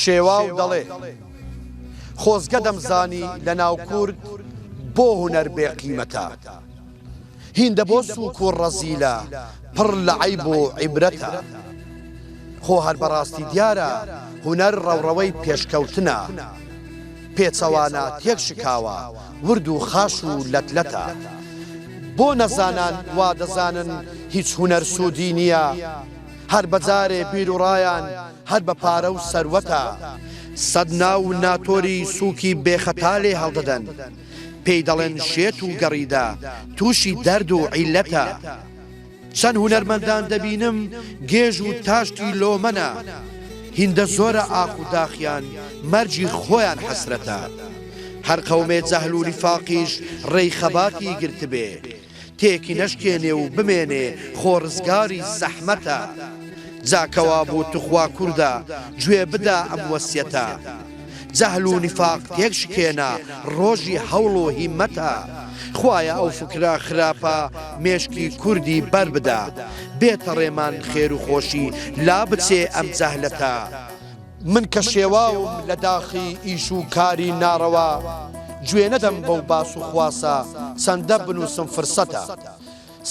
شێواو دەڵێ، خۆزگە دەمزانی لەناو کورد بۆ هونەر بێ قیمەتە. هیندە بۆ سووک و ڕەزیلە پڕ لە عەیب و عیبرەتە. خۆ هەر بەڕاستی دیارە هونەر ڕەوڕەوەی پێشکەوتنە. پێچەوانە تێک شکاوە ورد و خاش و لەت لەتە. بۆ نەزانان وا دەزانن هیچ هونەر سوودی نییە. هەر بەجارێ بیروڕایان هەر بە پارە و سەروەتە. سەد ناو و ناتۆری سووکی بێ خەتا لێ هەڵدەدەن. پێی دەڵێن شێت و گەڕیدە، تووشی دەرد و عیللەتە. چەند هونەرمەندان دەبینم گێژ و تاشتی لۆمەنە. هیندە زۆرە ئاخ و داخیان مەرگی خۆیان حەسرەتە. هەر قەومێ جەهل و نیفاقیش ڕێی خەباتی گرتبێ. تێکی نەشکێنێ و بمێنێ خۆ ڕزگاری زەحمەتە جا کەوابوو توخوا کوردە گوێ بدە ئەم وەسیەتە جەهل و نیفاق تێک شکێنە ڕۆژی هەوڵ و هیمەتە خوایە ئەو فکرە خراپە مێشکی کوردی بەر بدە بێتە ڕێمان خێر و خۆشی لابچێ ئەم جەهلەتە. من کە شێواوم لە داخی ئیش و کاری ناڕەوا گوێ نەدەم بەو باس و خواسە چەندە بنووسم فرسەتە.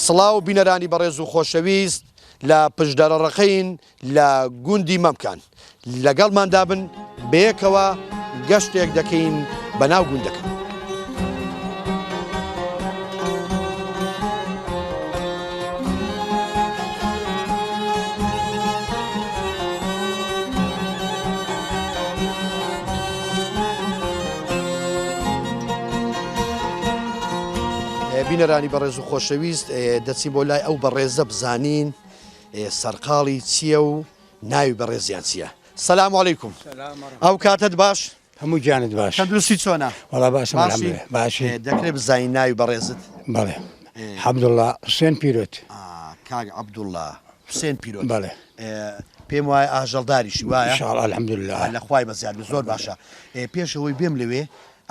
سڵاو بینەرانی بەڕێز و خۆشەویست لە پشدەرەڕەقەین لە گوندی مەمکان لەگەڵماندا بن بەیەکەوە گەشتێک دەکەین بەناو گوندەکە. بینەرانی بەڕێز و خۆشەویست دەچین بۆ لای ئەو بەڕێزە بزانین سەرقاڵی چییە و ناوی بەڕێزیان چییە؟ سلام علیکم ئەو کاتت باش هەموو گیانت باش. تەندروستی چۆنە؟ وەڵا باشم الحمدللە باشی. دەکرێ بزانین ناوی بەڕێزت؟ بەڵێ عەبدوڵڵا حوسێن پیرۆت. کاک عەبدوڵڵا حوسێن پیرۆت. بەڵێ. پێم وایە ئاژەڵداریشی وایە؟ ئینشاڵڵا الحمدللە. لە خوای بەزیاد بێ زۆر باشە. پێش ئەوەی بێم لەوێ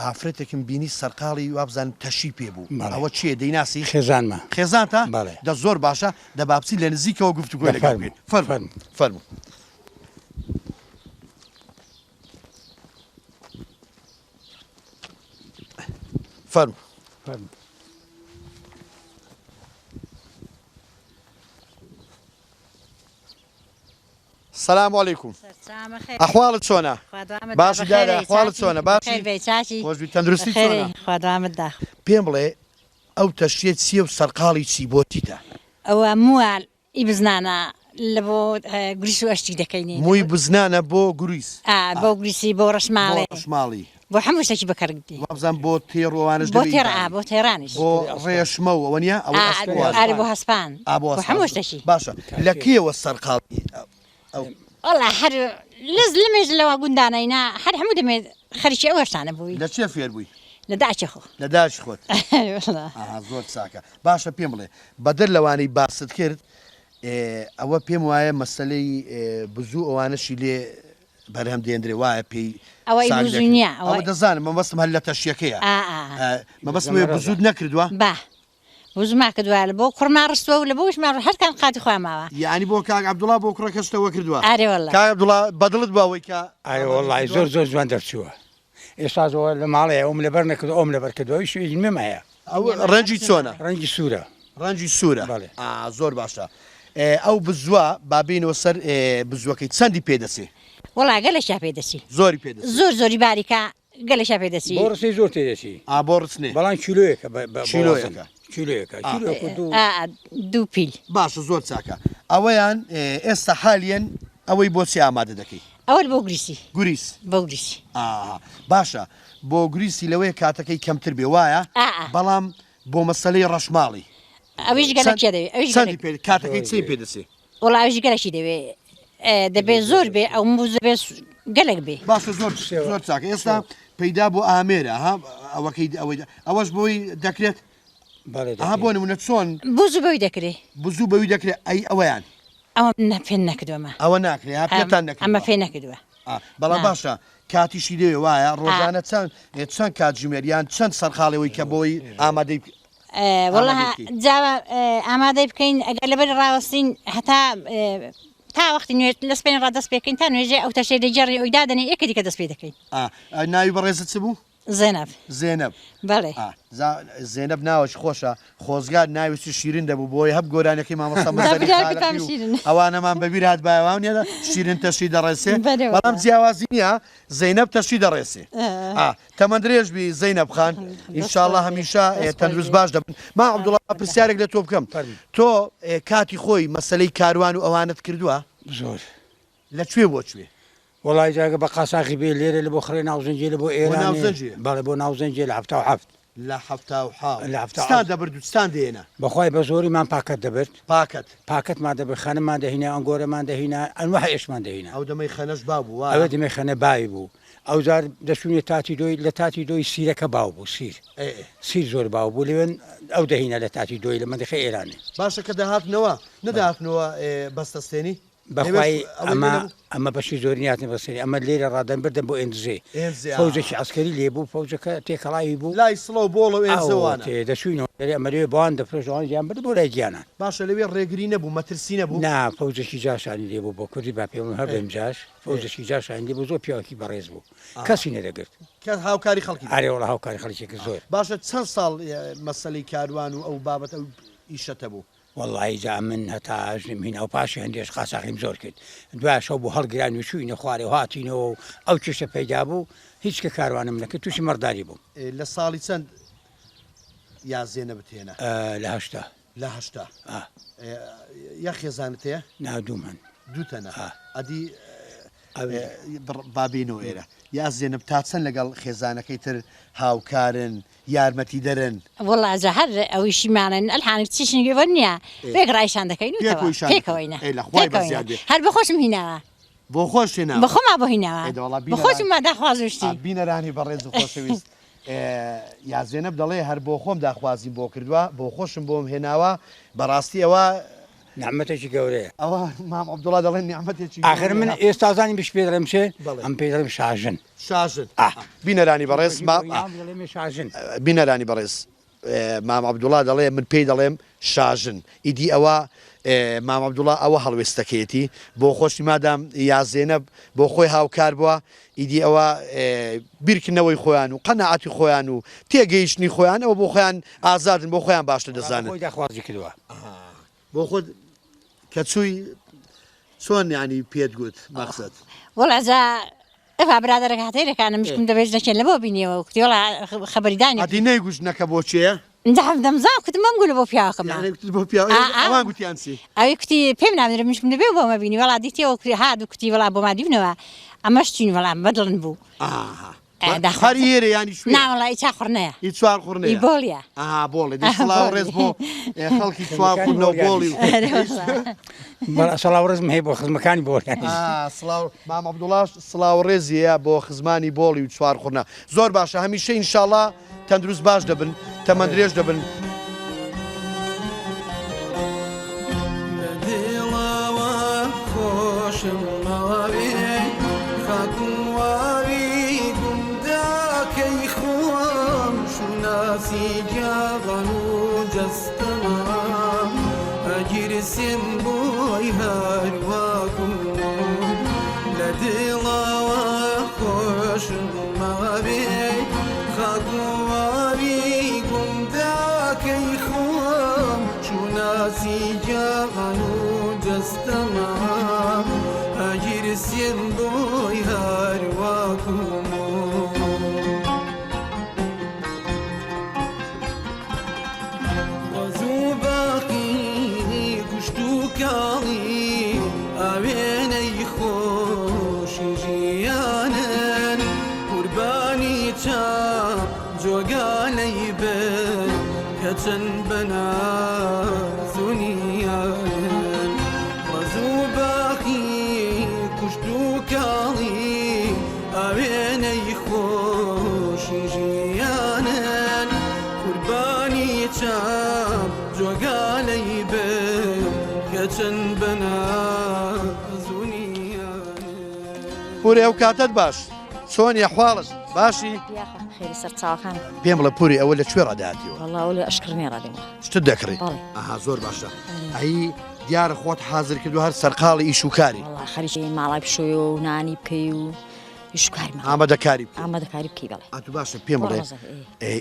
ئافرەتێکم بینی سەرقاڵی وابزانم تەشی پێ بوو ئەوە کێیە دەیناسی؟ خێزانمە. خێزانتە؟ بەڵێ. دە زۆر باشە دە با بچین لە نزیکەوە گفتوگۆی لەگەڵ بکەین. فەرموو. فەرموو. فەرموو. فەرموو. سلام علیکم ئەحواڵت چۆنە باشی دادە ئەحواڵت چۆنە باشی خۆشبی تەندروستی چۆنە پێم بڵێ ئەو تەشیە چییە و سەرقاڵی چی بۆ چیتە ئەوە مووە ئی بزنانە لە بۆ گوریس و ئەشتی دەکەینی. مووی بزنانە بۆ گوریس. ئا بۆ گوریسی بۆ ڕەشماڵێ. بۆ ڕەشماڵی. بۆ هەموو شتێکی بە کەرک دێ. وابزانم بۆ تێڕ و ئەوانەش دەبێ. بۆ تێڕ ئا بۆ تێڕانیش. بۆ ڕێشمە و ئەوە نییە؟ ئەوەی ئەسپ و ئا ئارێ بۆ هەسپان. ئا بۆ بۆ هەموو شتێکی. باشە لە کێوە سەرقاڵی ئەو. وەڵا هەر لەز لەمێژ لەوە گوندانەینا هەر هەموو دەمێ خەریکی ئەو شتانە بووی. لە چێ فێر بووی؟ لە داکی خۆ. لە داکی خۆت. ئەرێ وەڵا. ئەها زۆر چاکە. باشە پێم بڵێ بەدەر لەوانەی باست کرد ئەوە پێم وایە مەسەلەی بزوو ئەوانەشی لێ بەرهەم دێندرێ وایە پێی ئەوەی بزوو نییە ئەوە دەزانم مەبەستم هەر لە تەشیەکەیە مەبەستم بزووت نەکردووە با بزوما کردووە لە بۆ کوڕما ڕستووە و لە بۆ وشما هەرکان قاتی خۆیان ماوە یعنی بۆ کاک عەبدوڵا بۆ کوڕەکەشتەوە کردووە ئارێ واللە کاک عەبدوڵا بەدڵت بوو ئەوەی کە ئارێ وەڵڵاهی زۆر زۆر جوان دەرچووە ئێستا زۆر لە ماڵێ ئەوم لەبەر نەکردو ئەوم لەبەر کردووە ئەویش نوێم هەیە. ئەو ڕەنگی چۆنە؟ ڕەنگی سوورە. ڕەنگی سوورە بەڵێ. ئا زۆر باشە ئەو بزوە با بێینەوە سەر بزوەکەی چەندی پێ دەچێ؟ وەڵا گەلەکیا پێ دەچی. زۆری پێ دەچی. زۆر زۆری باریکە گەلەکیا پێ دەچی. بۆ ڕچنێ زۆر تێ دەچی. ئا بۆ ڕچنێ. بەڵام کیلۆیەکە بە بە کیلۆیەکە. کیلۆیەکە کیلۆیەک و دوو. ئا دوو پیل. باشە زۆر چاکە ئەوەیان ئێستا حالیەن ئەوەی بۆ چی ئامادە دەکەی؟ ئەوە بۆ گوریسی. گوریس. بۆ گوریسی. ئاها باشە بۆ گوریسی لەوەیە کاتەکەی کەمتر بێ وایە؟ ئا ئا. بەڵام بۆ مەسەلەی ڕەشماڵی. ئەویش گەلەکیە دەوێ ئەویش چەندی پێ کاتەکەی چەی پێ دەچێ؟ وەڵا ئەویش گەلەکی دەوێ دەبێ زۆر بێ ئەو موز دەبێ گەلەک بێ. باشە زۆر زۆر چاکە ئێستا پەیدا بۆ ئامێرە ها ئەوەکەی ئەوەی ئەوەش بۆی دەکرێت؟ بەڵێ ئەها دەکرێ. بۆ نمونە چۆن؟ بزوو بەوی دەکرێ. بزوو بەوی دەکرێ ئەی ئەوەیان؟ ئەوە نە پێ نەکردووە. ئەوە ناکرێ ها پێتان نەکردووە؟ ئەمە پێ نەکردووە. ئا بەڵام باشە کاتیشی دەوێ وایە ڕۆژانە چەند چەند کاتژمێر یان چەند سەرقاڵەوەی کە بۆی ئامادەی وەڵا جاوە ئامادەی بکەین ئەگەر لەبەر ڕاوەستین هەتا تا وەختی نوێ لە سپێن ڕا دەست پێکەین تا نوێژێ ئەو تەشێ دەگێڕی ئەوی دادەنێ یەکە دیکە دەست پێ دەکەین. ناوی بەڕێزت چ بوو؟ زێنەب. زێنەب. بەڵێ. زێنەب ناوەکی خۆشە خۆزگا ناویشی شیرین دەبوو بۆی هەب گۆرانیەکەی مامۆستا مەزەری خالقی و ئەوانەمان بەبیر هاتبایە واو نیە شیرین تەشی دەڕێسێ بەڵام جیاوازی نییە زەینەب تەشی دەڕێسێ تەمەن درێژ بی زەینەب خان ئینشاءاللە هەمیشە تەندروست باش دەبن ما عەبدوڵا پرسیارێک لە تۆ بکەم تۆ کاتی خۆی مەسەلەی کاروان و ئەوانت کردووە زۆر لە کوێ بۆ کوێ؟ وەڵای جاگە بە قاساغی بێ لێرە لە بۆ خڕێ ناوزەنگێ لە بۆ ئێرانێ ناوزەنگێ؟ بەڵێ بۆ ناوزەنگێ لە 77. لە 77. لە 77. چتان دەبرد و چتان دەهێنا؟ بەخوای بە زۆریمان پاکەت دەبرد. پاکەت. پاکەتمان دەبرد، خەنەمان دەهینا، ئەنگۆرەمان دەهینا، ئەنواع ئێشمان دەهینا. ئەو دەمەی خەنەش باو بوو وایە؟ ئەوێ دەمەی خەنە باوی بوو. ئەوجار دەچووینە تاتی دۆی، لە تاتی دۆی سیرەکە باو بوو، سیر. ئێ ئێ. سیر زۆر باو بوو لەوێن ئەو دەهینا لە تاتی دۆی لە مەندیقەی ئێرانێ. باشە کە دەهاتنەوە، نەدەهاتنەوە بەستەستێنی؟ بەخوای ئەمە ئەمە بەشی زۆری ناتن بەسەری ئەمە لێرە ڕادەن بردن بۆ ئێنزێ فەوجێکی عسکەری لێ بوو فەوجەکە تێکەڵاوی بوو لای سڵە و بۆڵە و ئێنزەوانە دەچوینەوە لێرە ئەمە لەوێ بۆیان دەفرۆشت گیان برد بۆ لای گیانان. باشە لەوێ ڕێگری نەبوو مەترسی نەبوو؟ نا فەوجێکی جاشانی لێ بوو بۆ کوردی با پێ بڵێم هەر بڵێم جاش فەوجێکی جاشانی لێ بوو زۆر پیاوێکی بەڕێز بوو کەسی نەدەگرت. کەس هاوکاری خەڵکی دەکرد؟ ئەرێ وەڵا هاوکاری خەڵکی کرد زۆر. باشە چەند ساڵ مەسەلەی کاروان و ئەو بابەت ئەو ئیشەتە بوو؟ وەڵایی جا من هەتا ژنم هینا و پاشی هەندێش قاچاخیم زۆر کرد دوای شەو بوو هەڵگران و چووینە خوارێ و هاتینەوە و ئەو کێشە پەیدا بوو هیچ کە کاروانم نەکرد تووشی مەڕداری بووم. لە ساڵی چەند یا زێنەبت هێنا؟ لە 80. لە 80. یا خێزانت هەیە؟ نا دووم هەن. دوو تەنە؟ ئەدی با بێینەوە ئێرە. یا زێنەب تا چەند لەگەڵ خێزانەکەی تر هاوکارن یارمەتیدەرن. وەڵا جا هەر ئەویشیمانن ئەلحان چیشن گوێ نییە پێک ڕایشان دەکەین و پێکەوە ئیشان دەکەن. پێکەوەینە ئەی لە خوای پێکەوەینە بەزیاد بێ. هەر بەخۆشم هیناوە بۆ خۆش هێناوە. بەخۆما بۆ هیناوە ئەی دەوەڵا بینەران بەخۆشم داخواز و شتی. ئا بینەرانی بەڕێز و خۆشەویست ئێ یا زێنەب دەڵێ هەر بۆ خۆم داخوازیم بۆ کردووە بۆ خۆشم بۆم هێناوە بەڕاستی ئەوە نیعمەتێکی گەورەیە. ئەوە مام عەبدوڵا دەڵێ نیعمەتێکی ئاخر من گەورەیە. ئێستا زانی بش پێ دەڵێم چێ؟ بەڵێ. ئەم پێی دەڵێم شاژن. شاژن. ئا. بینەرانی بەڕێز ما شاژن. بینەرانی بەڕێز مام عەبدوڵا دەڵێ من پێی دەڵێم شاژن ئیدی ئەوە مام عەبدوڵا ئەوە هەڵوێستەکەیەتی بۆ خۆشی مادام یا زێنەب بۆ خۆی هاوکار بووە ئیدی ئەوە بیرکردنەوەی خۆیان و قەناعەتی خۆیان و تێگەیشتنی خۆیان ئەوە بۆ خۆیان ئازادن بۆ خۆیان باشتر دەزانن. خۆی داخوازی کردووە. بۆ خۆت کە چووی چۆن یانی پێت گوت مەقسەد؟ وەڵا جا ئەڤا برادەرەکە هەتەیرەکانم مشکم دەبێت ژنەکێن لە بۆ بینیەوە کوتی وەڵا خەبەری دانی ئەدی نەیگوت ژنەکە بۆ کێیە؟ دەم دەمزان کوتم بەم گولە بۆ پیاوەکەمە. یانی کوتت بۆ پیاو ئا ئا. ئەوان گوتیان چی؟ ئەوی کوتی پێم نامدرێ مشکم دەبێ بۆمە بینی وەڵا دیتیەوە کوتی هات و کوتی وەڵا بۆما دیونەوە ئەمەش چین وەڵا بەدڵن بوو. ئاها. داخۆ هەر ئێرە یانی شوێ؟ نا وەڵا ئی چا خوڕنەیە. ئی چوار خوڕنەیە. ئی بۆڵیە. ئەها بۆڵێ دەی سڵاو ڕێز بۆ خەڵکی چوار خوڕنە و بۆڵی و. سڵاو ڕێزم هەیە بۆ خزمەکانی بۆڵیانیش. سڵاو مام عەبدوڵاش سڵاو ڕێزی هەیە بۆ خزمانی بۆڵی و چوار خوڕنە. زۆر باشە هەمیشە ئینشاڵا تەندروست باش دەبن تەمەن درێژ دەبن. لە دڵەوە خۆشم ناوێ خاک و واوی گوندەکەی خۆم شوناسی گیان و جەستەمە ئەگیرسێم بۆی هەر وەکوو لە دڵەوە خۆشم ناوێ خاک و واوی گوندەکەی خۆم شوناسی گیان و جەستەمە ئەگیرسێم بۆی هەر وەکوو ڕەز و باخی کوشت و کاڵی ئاوێنەی خۆشی ژیانن قوربانی چاو جۆگالەی بن کە چەند بەناز و نیانن ڕەز و باخی کوشت و کاڵی ئاوێنەی خۆشی ژیانن قوربانی چاو. جۆگالەی بم کە چەند بەناز و نیانن. پورێ ئەو کاتەت باش چۆنی ئەحواڵت باشی؟ یاخوا خێری سەر چاوەکانم. پێم بڵێ پوری ئەوە لە کوێ ڕاداتیەوە؟ وەڵا ئەوە لە ئەشکڕنێ ڕادێمەوە. شتت دەکڕی؟ بەڵێ. ئەها زۆر باشە. ئەی دیارە خۆت حازر کردوە هەر سەرقاڵی ئیش و کاری. وەڵا خەریکی ماڵای بشۆی و نانی بکەی و ئیش و کاری ماڵ. ئامادەکاری بکەی. ئامادەکاری بکەی بەڵێ. ئەتو باشە پێم بڵێ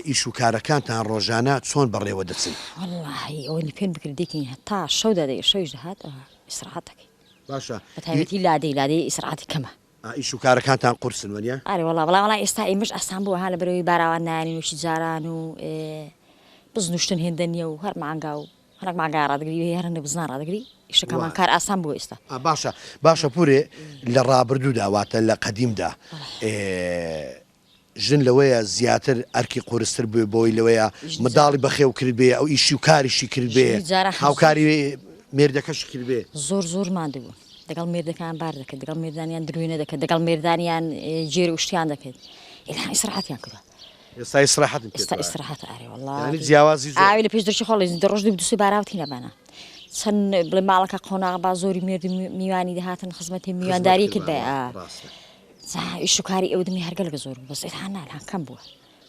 ئیش و کارەکانتان ڕۆژانە چۆن بەڕێوە دەچن؟ وەڵاهی ئەوەی پێم بکرێ دەیکەین هەتا شەو دادەی شەویش دەهات ئیسراحەت دەکەین. باشە. بەتایبەتی لادێی لادێی ئیسراحەتی کەمە. ئیش و کارەکانتان قورسن وەنیە؟ ئەرێ وەڵا بەڵام وەڵا ئێستا ئێمەش ئاسان بووە ها لەبەرئەوەی باراوان نایەنین وەکی جاران و بزن و شتن هێندە نییە و هەر مانگا و هەنەک مانگا ڕادەگری و هەر هەندێک بزنان ڕادەگری ئیشەکەمان کار ئاسان بووە ئێستا. باشە باشە پورێ لە ڕابردوودا واتە لە قەدیمدا ژن لەوەیە زیاتر ئەرکی قورستر بوێ بۆی لەوەیە منداڵی بەخێو کردبێ ئەو ئیشی و کاریشی کردبێ هاوکاری مێردەکەشی کردبێ. زۆر زۆر ماندوو بوون دەگەڵ مێردەکان بار دەکرد دەگەڵ مێردانیان دروێنە دەکرد دەگەڵ مێردانیان گێر و شتیان دەکرد ئێلا ئیسراحەتیان کردوە. ئێستا ئیسراحەتن پێ ئێستا ئیسراحەتە ئەرێ وەڵا یانی جیاوازی زۆر ئاوی لە پێش دەرچی خۆڵی دە ڕۆژ دوو دوو سێ باراوتی نەبانە چەند بڵێ ماڵەکە قۆناغ با زۆری مێرد میوانی دەهاتن خزمەتی میوانداری کرد بە جا ئیش و کاری ئەو دەمی هەر گەلەک زۆر بوو بەس ئێتا نا الان کەم بووە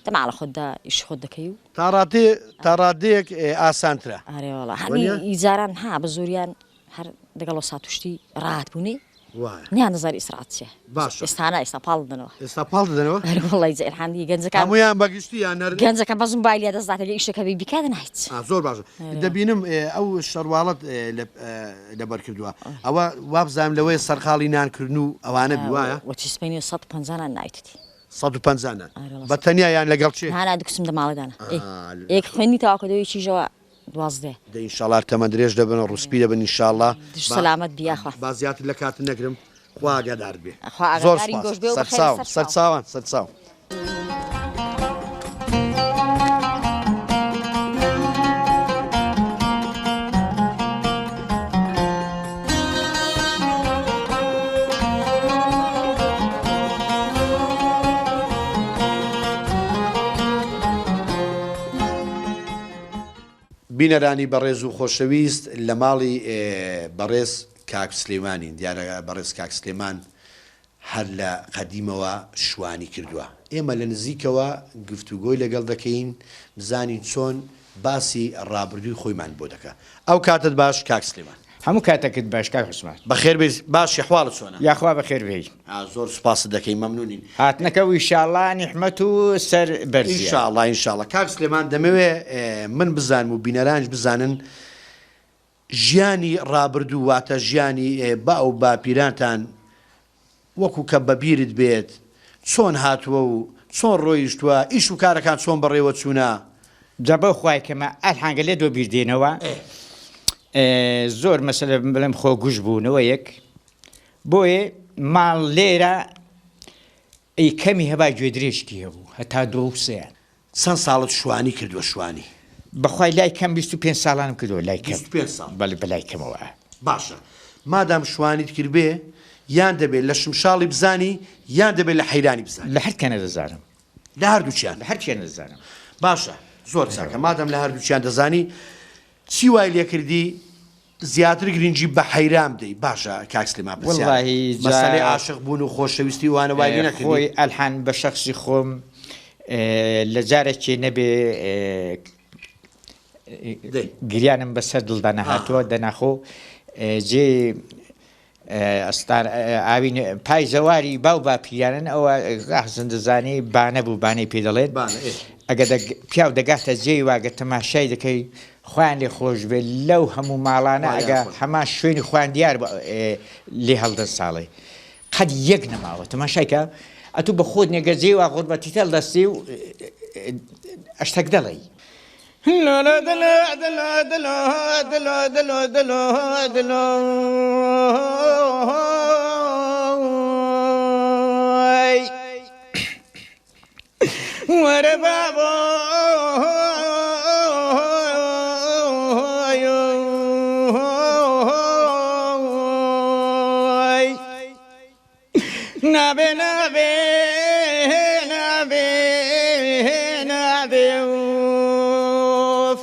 دە ماڵە خۆتدا ئیشی خۆت دەکەی و تا ڕادێ تا ڕادەیەک ئاسانترە. ئەرێ وەڵا هەنی وەنیە؟ ئی جاران ها بە زۆریان هەر دەگەڵ وەسات و شتی ڕاهات بوونێ وایە. نیان دەزانی ئیسراحەت چیە باشە. ئێستا نا ئێستا پاڵ دەدەنەوە. ئێستا پاڵ دەدەنەوە؟ ئەرێ وەڵا ئیجا ئیلحان دی گەنجەکان هەموویان بە گشتی یان هەر گەنجەکان بەس موبایلیان دەست داتە لێ ئیشەکە بی بیکات نا هیچ. ئا زۆر باشە دەبینم ئەو شەرواڵەت لە لەبەر کردووە ئەوە وابزانم لەوەیە سەرقاڵی نان کردن و ئەوانە بی وایە؟ وەچی سپەینێ 150 نان ناویتەتی. 150 نان بە تەنیا یان لەگەڵ کێ؟ نا نا دوو کچم دە ماڵێ دانا ئێ یەک خوێندنی تەواو کردووە یەکیشەوە دوازدەیە. دە ئینشاڵا تەمەن درێژ دەبن ڕووسپی دەبن ئینشاڵا. دش سەلامەت بی یاخوا. با زیاتر لە کاتت نەگرم خوا ئاگادارت بێ. خوا زۆر ئاگاداری سوپاس گۆش بێ و بەخێر سەرچاوم سەرچاوم. سەرچاوان سەرچاوم. بینەرانی بەڕێز و خۆشەویست لە ماڵی بەڕێز کاک سلێمانین دیارە بەڕێز کاک سلێمان هەر لە قەدیمەوە شوانی کردووە. ئێمە لە نزیکەوە گفتوگۆی لەگەڵ دەکەین بزانین چۆن باسی ڕابردووی خۆیمان بۆ دەکا. ئەو کاتەت باش کاک سلێمان. هەموو کاتەکت باش کاک عوسمان. بەخێر بێی باشی حواڵت چۆنە؟ یاخوا بەخێر بێی. زۆر سوپاست دەکەین مەمنونین. هاتنەکە و ئیشاڵا نیحمەت و سەر بەرزیە. ئینشاڵا ئینشاڵا. کاک سلێمان دەمەوێ من بزانم و بینەرانیش بزانن ژیانی ڕابردوو واتە ژیانی باو باپیرانتان وەکو کە بە بیرت بێت چۆن هاتووە و چۆن ڕۆیشتووە، ئیش و کارەکان چۆن بەڕێوە چوونە؟ جا بەو خوای کەمە ئەلحانگە لێت وەبیر دێنەوە زۆر مەسەلە بڵێم خۆ گوش بوونەوە یەک بۆیە ماڵ لێرە ئی کەمی هەبا گوێدرێژکی هەبوو هەتا دوو و سێیان. چەند ساڵت شوانی کردوە شوانی؟ بەخوای لای کەم 25 ساڵانم کردوە لای کەم. 25 ساڵ. بەڵێ بەلای کەمەوە. باشە مادام شوانیت کردبێ یان دەبێ لە شمشاڵی بزانی یان دەبێ لە حەیرانی بزانی. لە هەرکەنە دەزانم. لە هەردووکیان. لە هەرکیان دەزانم. باشە زۆر چاکە مادام لە هەردووکیان دەزانی چی وای لێکردی زیاتر گرنگی بە حەیران بدەی باشە کاک سلێمان پرسیار وەڵاهی جا مەسەلەی عاشق بوون و خۆشەویستی وانە وای لێ نەکردی؟ خۆی ئەلحان بە شەخسی خۆم لە جارەکێ نەبێ دەی. گریانم بەسەر دڵدا نەهاتووە دەناخۆ جێ ئەستار ئاوین پای زەواری باو باپیرانن ئەوە حەسەن دەزانی بانە بوو بانەی پێ دەڵێن بانە ئێ. ئەگە دەگ پیاو دەگاتە جێی واگە تەماشای دەکەی خۆیان لێ خۆش بێ لەو هەموو ماڵانە خوا لێیان ئەگە خۆش بێ. هەمان شوێنی خۆیان دیار بوو لێ هەڵدەن ساڵێ قەت یەک نەماوە تەماشای کە ئەتوو بە خۆت نێگە جێی وا غوربەتیت هەڵدەستی و ئەشتەک دەڵێی. وەرە بابۆ نابێ نابێ نابێ نابێ ئوف.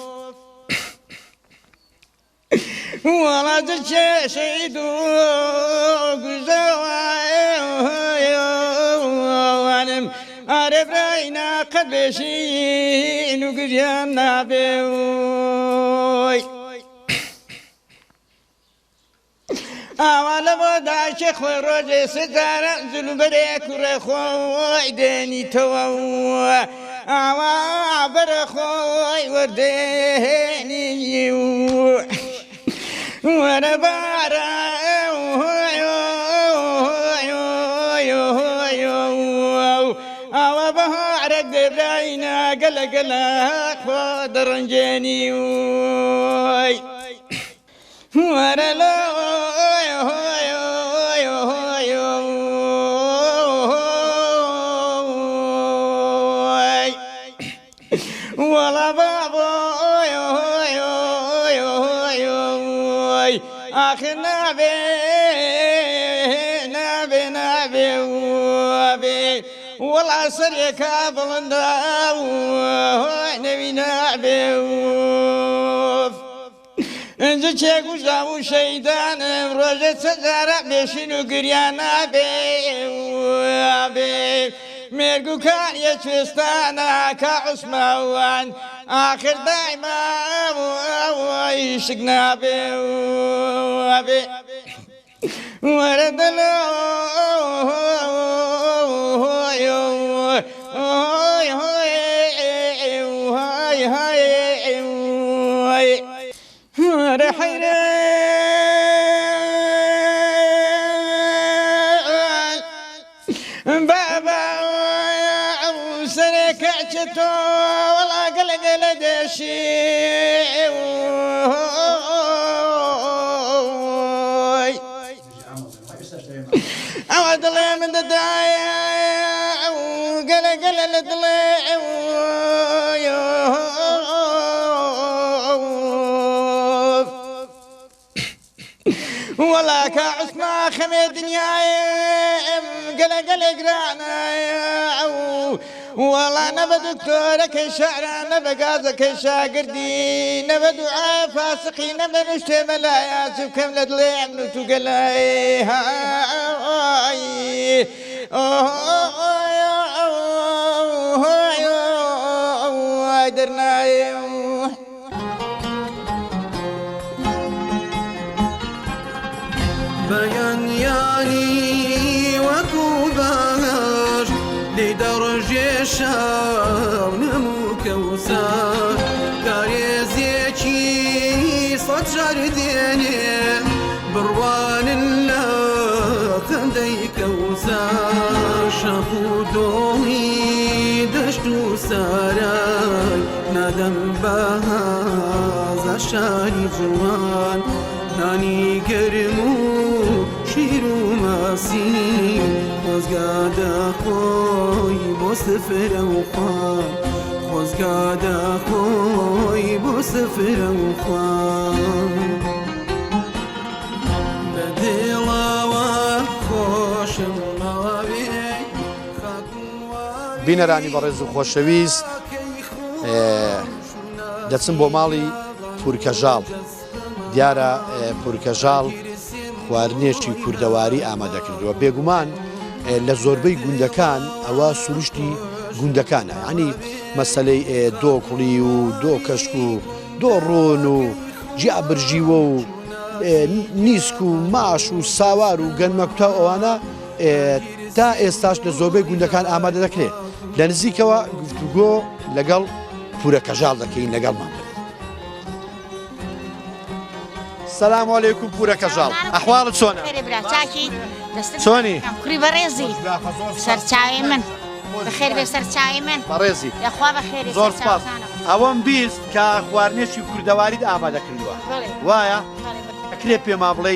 وەڵا چ کێشەی دوو گوزەوانم ئارێ برای ناقەت بێشین و گریان نابێ وی. ئاوا لە بۆ دایکێ خۆی ڕۆژێ سجارە جلوبەرێ کوڕێ خۆی دێنیتەوە ئاوا بەرە خۆی وەردێنی وەرە بارە ئاوا بەهارێک دێبراینە گەلە گەلە خۆ دەڕەنجێنی وی. ئاخر نابێ نابێ نابێ وابێ وەڵا سەرێکا بڵندە نەوی نابێ ئنجە کێ گوژاو و شەیدانم ڕۆژێ چەند جارە بێشین و گریان نابێ بێ مێرگ و کاریە کوێستانە کا عوسماوان ئاخر دایما شک نابێ بێ وەرە دڵۆ بابا سەرێکە ئەچێتۆ وەڵا گەلە گەلە دێشی ئەوە دڵێ من دەدایە گەلە گەلە لە دڵێ وەڵا کا عوسما خەمێ دنیایم گەلە گەلە گرانە وەڵا نە بە دکتۆرەکەی شارە نە بە گازەکەی شاگردی نە بە دوعای فاسقی نە بە نوشتێ مەلایە چ بکەم لە دڵێ ئەمن و تو گەلای های دەرنایە بەیانیانی وەکو بەهەشت لێی دەڕژێ شەونم و کەوسەر کارێزێکی سەد جار دێنێ بڕوانن لە خەندەی کەوسەر شاخ و دۆڵی دەشت و سارای نادەم بە هەزار شاری جوان نانی گەرم و شیر و ماسی خۆزگا دەخۆی بۆ سفرە و خوان خۆزگا دەخۆی بۆ سفرە و خوان لە دڵەوە خۆشم ماوێ بینەرانی بەڕێز و خۆشەویست دەچم بۆ ماڵی پورکەژاڵ دیارە پورکەژاڵ خواردنێکی کوردەواری ئامادە کردووە بێگومان لە زۆربەی گوندەکان ئەوە سروشتی گوندەکانە ینی مەسلەی دۆکڵی و دۆ کەشک و دۆ ڕۆن و جیا برژیوە و نیسک و ماش و ساوار و گەنمەکوتا ئەوانە تا ئێستاش لە زۆربەی گوندەکان ئامادە دەکرێت لە نزیکەوە گفتوگۆ لەگەڵ پورە کەژاڵ دەکەین لەگەڵمان بن. سلام علیکم پورە کەژاڵ ئەحواڵت چۆنە؟ چۆنی؟ کوری بەڕێزی سەرچاوی من بەخێر بێ سەرچاوی من بەڕێزی یاخوا بەخێری زۆر سپاس ئەوەم 20 کە خواردنێکی کوردەواریت ئامادە کردووە وایە ئەکرێ پێما بڵێ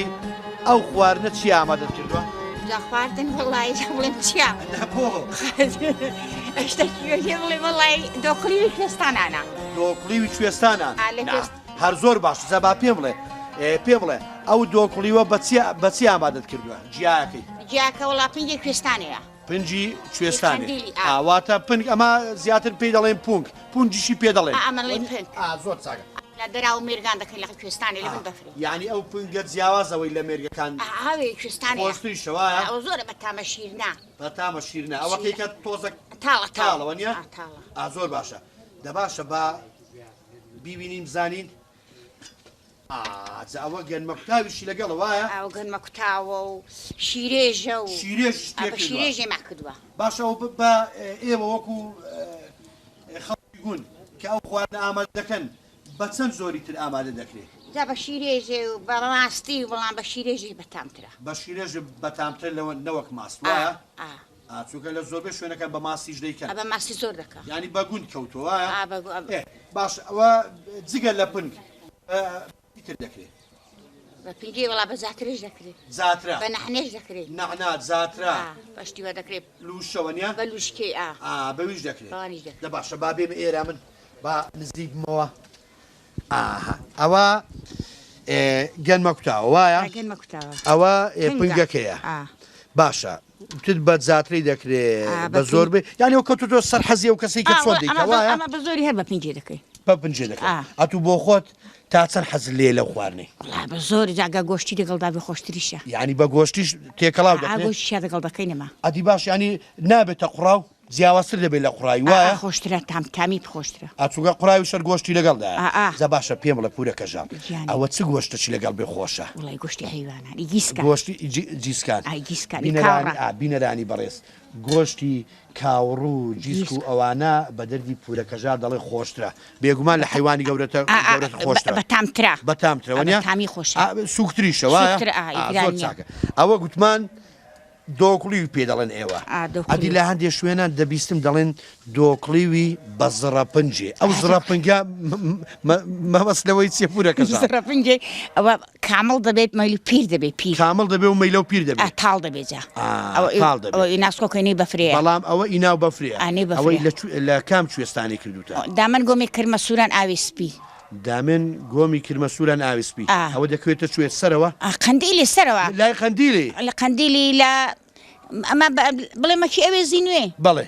ئەو خواردنە چی ئامادەت کردووە؟ جا خواردن وەڵی جا بڵێم چیا شتێکی پێ بڵێ وەڵی دۆکڵیوی کوێستانانە دۆکڵیوی کوێستانە هەر زۆر باش جا با پێم بڵێ پێ بڵێ ئەو دۆکڵیوە بەچی ئامادەت کردووە جیاکەی جیاکە وڵا پنجی کوێستانەیە پنجی کوێستانێ واتە پنگ ئەمە زیاتر پێی دەڵێن پونگ پونجیشی پێ دەڵێن زۆر چاکە. لە دەراو مێرگان دەکەین لە کوێستانێ لە بن بەفرێ. یانی ئەو پنگە جیاوازە ئەوەی لە مێرگەکان ئاوێ کوێستانێ خۆشتریشە وایە؟ ئەوە زۆرە بە تامە شیرنە. بە تامە شیرنە ئەوەکەی کە تۆزەک تاڵە تاڵە وەنیە؟ ئا تاڵە. ئا زۆر باشە دە باشە با بیبینین بزانین ئا جا ئەوە گەنمە کوتاویشی لەگەڵە وایە؟ ئەوە گەنمە کوتاوە و شیرێژە و شیرێژیش ئا پێ بە کردووە. شیرێژێمان کردووە. باشە ئەو بە ئێوە وەکوو خەڵکی گوند کە ئەو خواردنە ئامادە دەکەن بە چەند جۆری تر ئامادە دەکرێ؟ جا بە شیرێژێ و بە ماستی و بەڵام بە شیرێژێ بەتامترە. بە شیرێژێ بەتامترە لەوە نەوەک ماست وایە؟ ئا. ئا چونکە لە زۆربەی شوێنەکان بە ماستیش دەیکەن. ئا بە ماستی زۆر دەکا. یانی بە گوند کەوتووە وایە؟ ئا بە گو. ئێ باشە ئەوە جگە لە پنگ بە چی تر دەکرێ؟ بە پنگێ وەڵا بە زاترەش دەکرێ. زاترە. بە نەعنەش دەکرێ. نەعنا، زاترە. ئا بە شتی وا دەکرێ. لووشە وەنیە؟ بە لووشکەی ئا. ئا بەویش دەکرێ. بەوانیش دەکرێ. دە باشە با بێمە ئێرە من با نزیک بمەوە. ئاها ئەوە گەنمە کوتاوە وایە؟ ئا گەنمە کوتاوە. ئەوە پنگە. پنگەکەیە. ئا. باشە وتت بە زاترەی دەکرێ ئا بە بە زۆر پنگ. بێ یانی ئەو کەوتۆتە سەر حەزی ئەو کەسەی کە ئا چۆن وە دەیکا ئەمە بە وایە؟ ئەمە بە زۆری هەر بە پنگێ دەکەین. بە پنجێ دەکەن. ئا. ئەتوو بۆ خۆت تا چەند حەزت لێیە لەو خواردنەی؟ وەڵا بە زۆری جا گە گۆشتی لەگەڵدا بێ خۆشتریشە. یانی بە گۆشتیش تێکەڵاو ئا دەکرێ؟ گۆشتیشا لەگەڵ دەکەین ئەمە. ئەدی باش یانی نابێتە قوڕاو؟ جیاوازتر دەبێت لە قوڕاوی ئا وایە؟ ئا خۆشترە تام تامی خۆشترە. ئا چونکە قوڕاویش هەر گۆشتی لەگەڵدایە. ئا ئا. جا باشە پێم بڵێ پورە کەژاڵ گیانی. ئەوە چ گۆشتەکی لەگەڵ بێ خۆشە؟ وەڵای گۆشتی حەیوانان ئی گیسکان. گۆشتی جیسکان. ئا گیسکان ئی بینەرانی کاوڕە. ئا بینەرانی بەڕێز گۆشتی کاوڕ و جیسک و جیسک. ئەوانە بە دەردی پورە کەژاڵ دەڵێ خۆشترە. بێگومان لە حەیوانی گەورەتە ئا ئا گەورەتر خۆشترە. بەتامترە. بەتامترە ئا وەنیە؟ بەتامی خۆشە. ئا سووکتریشە وایە؟ سووکترە ئا ئی ئا گران زۆر نییە. چاکە. ئەوە گوتمان دۆکڵیوی پێ دەڵێن ئێوە. ئەدی لە هەندێ شوێنان دەبیستم دەڵێن دۆکڵیوی بە زڕەپنجێ ئەو زڕەپنگە مەبەست لەوەی چیە پورە کەژاڵ؟ زڕەپنجێ ئەوە کامڵ دەبێت مەیل و پیر دەبێت پیر. کامڵ دەبێ و مەیلەو پیر دەبێ. ئا تاڵ دەبێ جا. ئا تاڵ دەبێ. ئەوە ئی ناسکۆکەی نەی بەفرێیە. بەڵام ئەوە ئی ناو بەفرێیە. ئا نەی بەفرێیە. ئەوەی لە کام کوێستانی کردووتە؟ دامەن گۆمی کرمەسووران ئاوی سپی. دامێن گۆمی کرمەسووران ئاوی سپی. ئا. ئەوە دەکەوێتە کوێ؟ سەرەوە؟ ئا قەندیلی سەرەوە. لای قەندیلی؟ لە قەندیلی لە ئەمە بڵێ مەکی ئەوێ زینوێ. بەڵێ.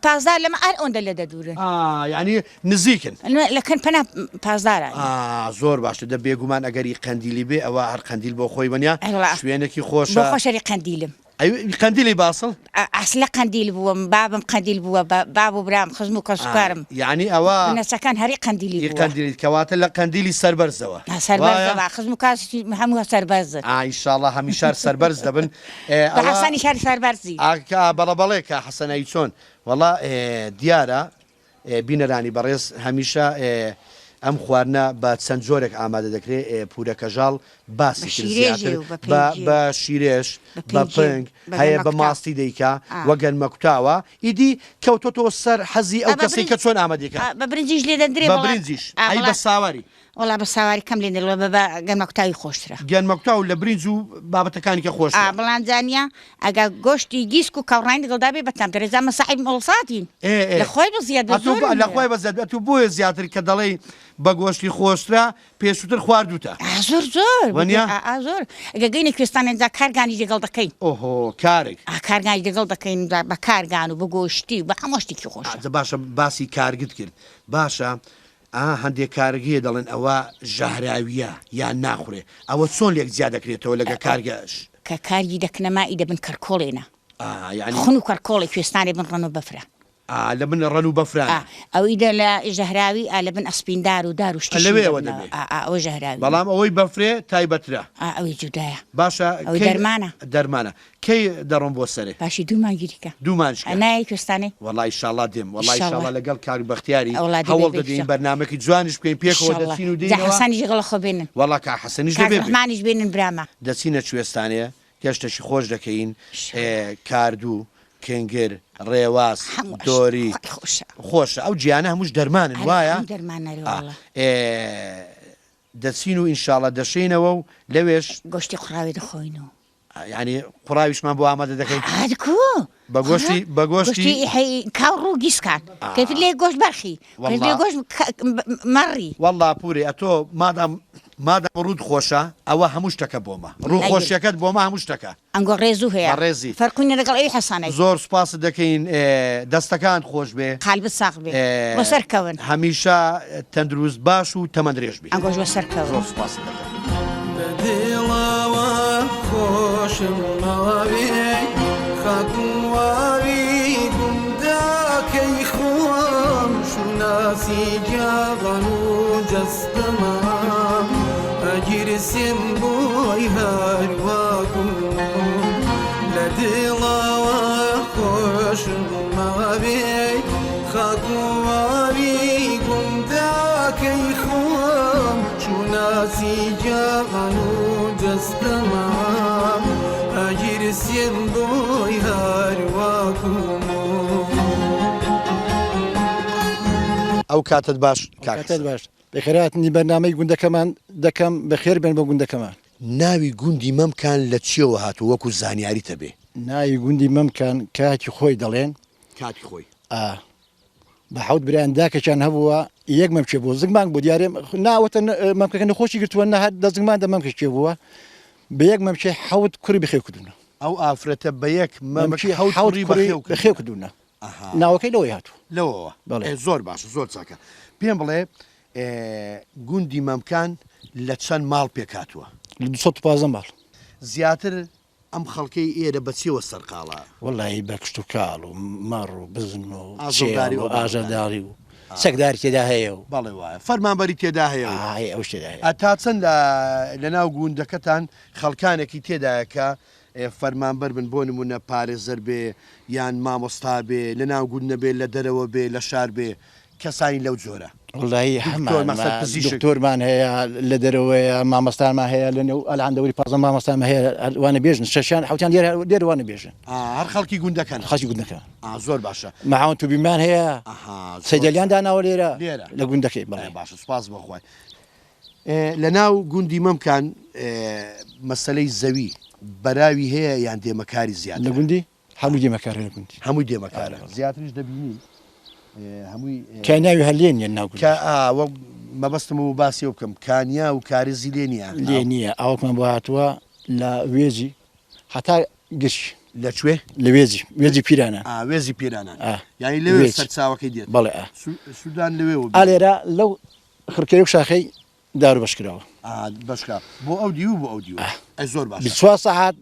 پاسدار لەمە ئار ئەوەندە لە دەدوورن. ئا یانی نزیکن. لە کەن پەنا پاسداران. ئا زۆر باشە دە بێگومان ئەگەر ئی قەندیلی بێ ئەوە هەر قەندیل بۆ خۆی وەنیە ئەرێ شوێنێکی خۆشە. بۆ خۆش ئەرێ قەندیلم. ئەی قەندیلی باسڵ؟ ئەسلە قەندیل بووم بابم قەندیل بووە باب و برام خزم و کەسوکارم یانی ئەوە بنەچەکان هەری قەندیلی ئی بووە. قەندیلیت کەواتە لە قەندیلی سەربەرزەوە وایە؟ سەربەرزەوە خزم و کاسی هەموو سەربەرزن. ئا ئیشاڵا هەمیشە هەر سەربەرز دەبن. بە ئەوە حەسەنیش هەر سەربەرزی. ئا کا بەڵە بەڵێ کا حەسەن ئەی چۆن وەڵا دیارە بینەرانی بەڕێز هەمیشە ئەم خواردنە بە چەند جۆرێک ئامادە دەکرێ پورە کەژاڵ باسی کرد زیاتر بە شیرێژ بە پنگ هەیە بە ماستی دەیکا وە گەنمەکوتاوە ئیدی کەوتۆتەوە سەر حەزی ئەو کەسەی کە چۆن ئامادەی کە بە برنجیش لێ دەدرێ بە برنجیش ئەی بە ساواری وەڵا بە ساواری کەم لێ دەدرێ بە گەنمەکوتاوی خۆشترە. گەنمەکوتاو لە برنج و بابەتەکانی کە خۆشترە. ئا بەڵام جا نییە ئەگە گۆشتی گیسک و کەوڕانی لەگەڵدا بێ بەتامترە جا مە ساحیب مڵساتین ئێ ئێ لە خۆی بە زیاد بە ئەتوو زۆرم لە خۆی بە زیاد ئەتوو بۆیە زیاتر کە دەڵێی بە گۆشتی خۆشترە پێشووتر خواردووتە. ئا زۆر زۆر وەنیە؟ ئا ئا زۆر ئەگە گەینە کوێستانێ جا کارگانیش لەگەڵ دەکەین. ئۆهۆ کارگ. ئا کارگانیش لەگەڵ دەکەین جا بە کارگان و بە گۆشتی و بە هەموو شتێکی خۆشە. ئا جا باشە باسی کارگت کرد باشە ئا هەندێک کارگ هەیە دەڵێن ئەوە ژەهراویە یان ناخورێ ئەوە چۆن لێک جیا دەکرێتەوە لەگە کارگە ش. کە کارگی دەکنە مائی دەبن کەرکۆڵێنە ئا یانی. خون و کەرکۆڵی کوێستانێ بن ڕەن و بەفرە. ئا لە بن ڕەن و بەفرانە. ئا ئەوی دە لە ژەهراوی ئا لە بن ئەسپیندار و دار و شتی شین لەوێوە دەبنەوە دەبێ. ئا ئا ئەوە ژەهراویە. بەڵام ئەوەی بەفرێ تایبەترە. ئا ئەوی جودایە. باشە ئەوی کەی دەرمانە. دەرمانە. کەی دەڕۆم بۆ سەرێ؟ باشی دوو مانگی دیکە. دوو مانگ دیکە. نایەی کوێستانێ؟ وەڵا ئیشاڵا دێم. وەڵا ئیشاڵا. ئیشاڵا لەگەڵ کاک بەختیاری وەڵا دەبێ هەوڵ بێی دەدەین کچە. بەرنامەکی جوانیش بکەین پێکەوە ئیشاڵا. دەچین و جا دێینەوە. حەسەنیش لەگەڵ خۆ بێنن. وەڵا کاک حەسەنیش کاک دەبێ بێ. ڕەحمانیش بێنن برامە. دەچینە کوێستانێ گەشتەکی خۆش دەکەین ئیشاڵا. کاردوو، کنگر، ڕێواس، هەموو ئەشت دۆری. خوای خۆشە. خۆشە ئەو گیانە هەمووش دەرمانن ئەرێ وایە؟ هەموو دەرمانە ئەرێ ئا وەڵا. ئێ دەچین و ئینشاڵا دەشێینەوە و لەوێش. گۆشتی قوڕاوی دەخۆین و. یانی قوڕاویشمان بۆ ئامادە دەکەی؟ ئاد کو؟ بە گۆشتی بە گۆشتی گۆشتی کاوڕ و گیسکان کەیفت لێ گۆشت بەرخی کەیفت لێ گۆشت مەڕی. وەڵا پورێ ئەتۆ مادام. مادام ڕووت خۆشە ئەوە هەموو شتەکە بۆمە. ڕوو خۆشیەکەت بۆمە هەموو شتەکە. ئەنگۆ ڕێزوو هەیە. بەڕێزی. فەرقی نیە لەگەڵ ئەوی حەسانەی. زۆر سوپاست دەکەین دەستەکانت خۆش بێ. قالبت ساغ بێ. وە سەر کەون. هەمیشە تەندروست باش و تەمەن درێژ بی. ئەنگۆش وە سەر کەون. زۆر سوپاست دەکەم. بە دڵەوە خۆشم ماوێ خاک و واوی گوندەکەی خۆم شوناسی گیان و جەستەمە ئەگیرسێم بۆی هەر وەکوو لە دڵەوە خۆشم ماوێ خاک و واوی گوندەکەی خۆم شوناسی گیان و جەستەمە ئەگیرسێم بۆی هەر وەکوو ئەو کاتت باش کاک کاتت باش. بەخێرهاتنی بەرنامەی گوندەکەمان دەکەم بەخێر بێن بۆ گوندەکەمان. ناوی گوندی مەمکان لە چیەوە هاتووە وەکو زانیاریت هەبێ؟ ناوی گوندی مەمکان کاتی خۆی دەڵێن. کاتی خۆی. ئا بە حەوت برایان داکێکیان هەبووە یەک مەمکێ بووە زگمانگ بوو دیارە ناوەتە مەمکەکە نەخۆشی گرتووە نە هەر لە زگماندا مەمکێکێ بووە بە یەک مەمکێ حەوت کوڕی بەخێو کردوونە. ئەو ئافرەتە بە یەک مەمک مەمکی حەوت حەوت کوڕی کوڕی بەخێو بەخێو کردوونە. کردوونە. ئەها. ناوەکەی لەوەی هاتووە. لەوەوە. بەڵێ. ئێ زۆر باشە زۆر چاکە. پێم بڵێ ئێ گوندی مەمکان لە چەند ماڵ پێکهاتووە؟ لە 215 ماڵ. زیاتر ئەم خەڵکەی ئێرە بە چیەوە سەرقاڵە؟ وەڵایی بە کشتوکاڵ و مەڕ و بزن و ئاژەڵداری چێڵ و و ئەو بابەتانە. ئاژەڵداری و چەکداری تێدا هەیە و. بەڵێ وایە. فەرمانبەری تێدا هەیە و. ئا هەیە ئەوش تێدا هەیە. ئە تا چەند لە لە ناو گوندەکەتان خەڵکانێکی تێدایە کە فەرمانبەر بن بۆ نمونە پارێزەر بێ یان مامۆستا بێ لە ناو گوند نەبێ لە دەرەوە بێ لە شار بێ کەسانی لەو جۆرە. وەڵاهی دکتۆر هەمان مەسەل پزیشک. دکتۆرمان هەیە لە دەرەوەیە مامۆستامان هەیە لە نێو ئەلان دەوری 15 مامۆستامان هەیە وانە بێژن شەشیان حەوتیان لێرە لێرە وانە بێژن. ئا هەر خەڵکی گوندەکەن. خەڵکی گوندەکەن. ئا زۆر باشە. معاون توبیمان هەیە. ئەها زۆر. سەیدەلیان داناوە لێرە. لێرە. لە گوندەکەی بەڵێ. ئێ باشە سوپاس بۆ خوای. لە ناو گوندی مەمکان مەسەلەی زەوی بەراوی هەیە یان دێمەکاری زیاترە؟ لە گوندی هەمووی دێمەکارە لە گوندی. هەمووی دێمەکارە. زیاتریش دەبینین هەمووی. کانیاوی هەر لێ نییە ناو گوندی. کە ئا وەک مەبەستم بوو باسی ئەو بکەم کانیاو و کارێزی لێ نییە؟ لێ نییە ئاوەکمان بۆ هاتووە لە وێزی هەتا گرش. لە کوێ؟ لە وێزی وێزی پیرانان. ئا وێزی پیرانان. ئا. یانی لەوێ سەرچاوەکەی دێت. بەڵێ ئا. سوودان لەوێوە. ئا لێرە لەو خڕکەی و شاخەی دار بەش کراوە. ئا بەش کرا بۆ ئەو دیو و بۆ ئەو دیو. ئەی زۆر باشە. 24 سەعات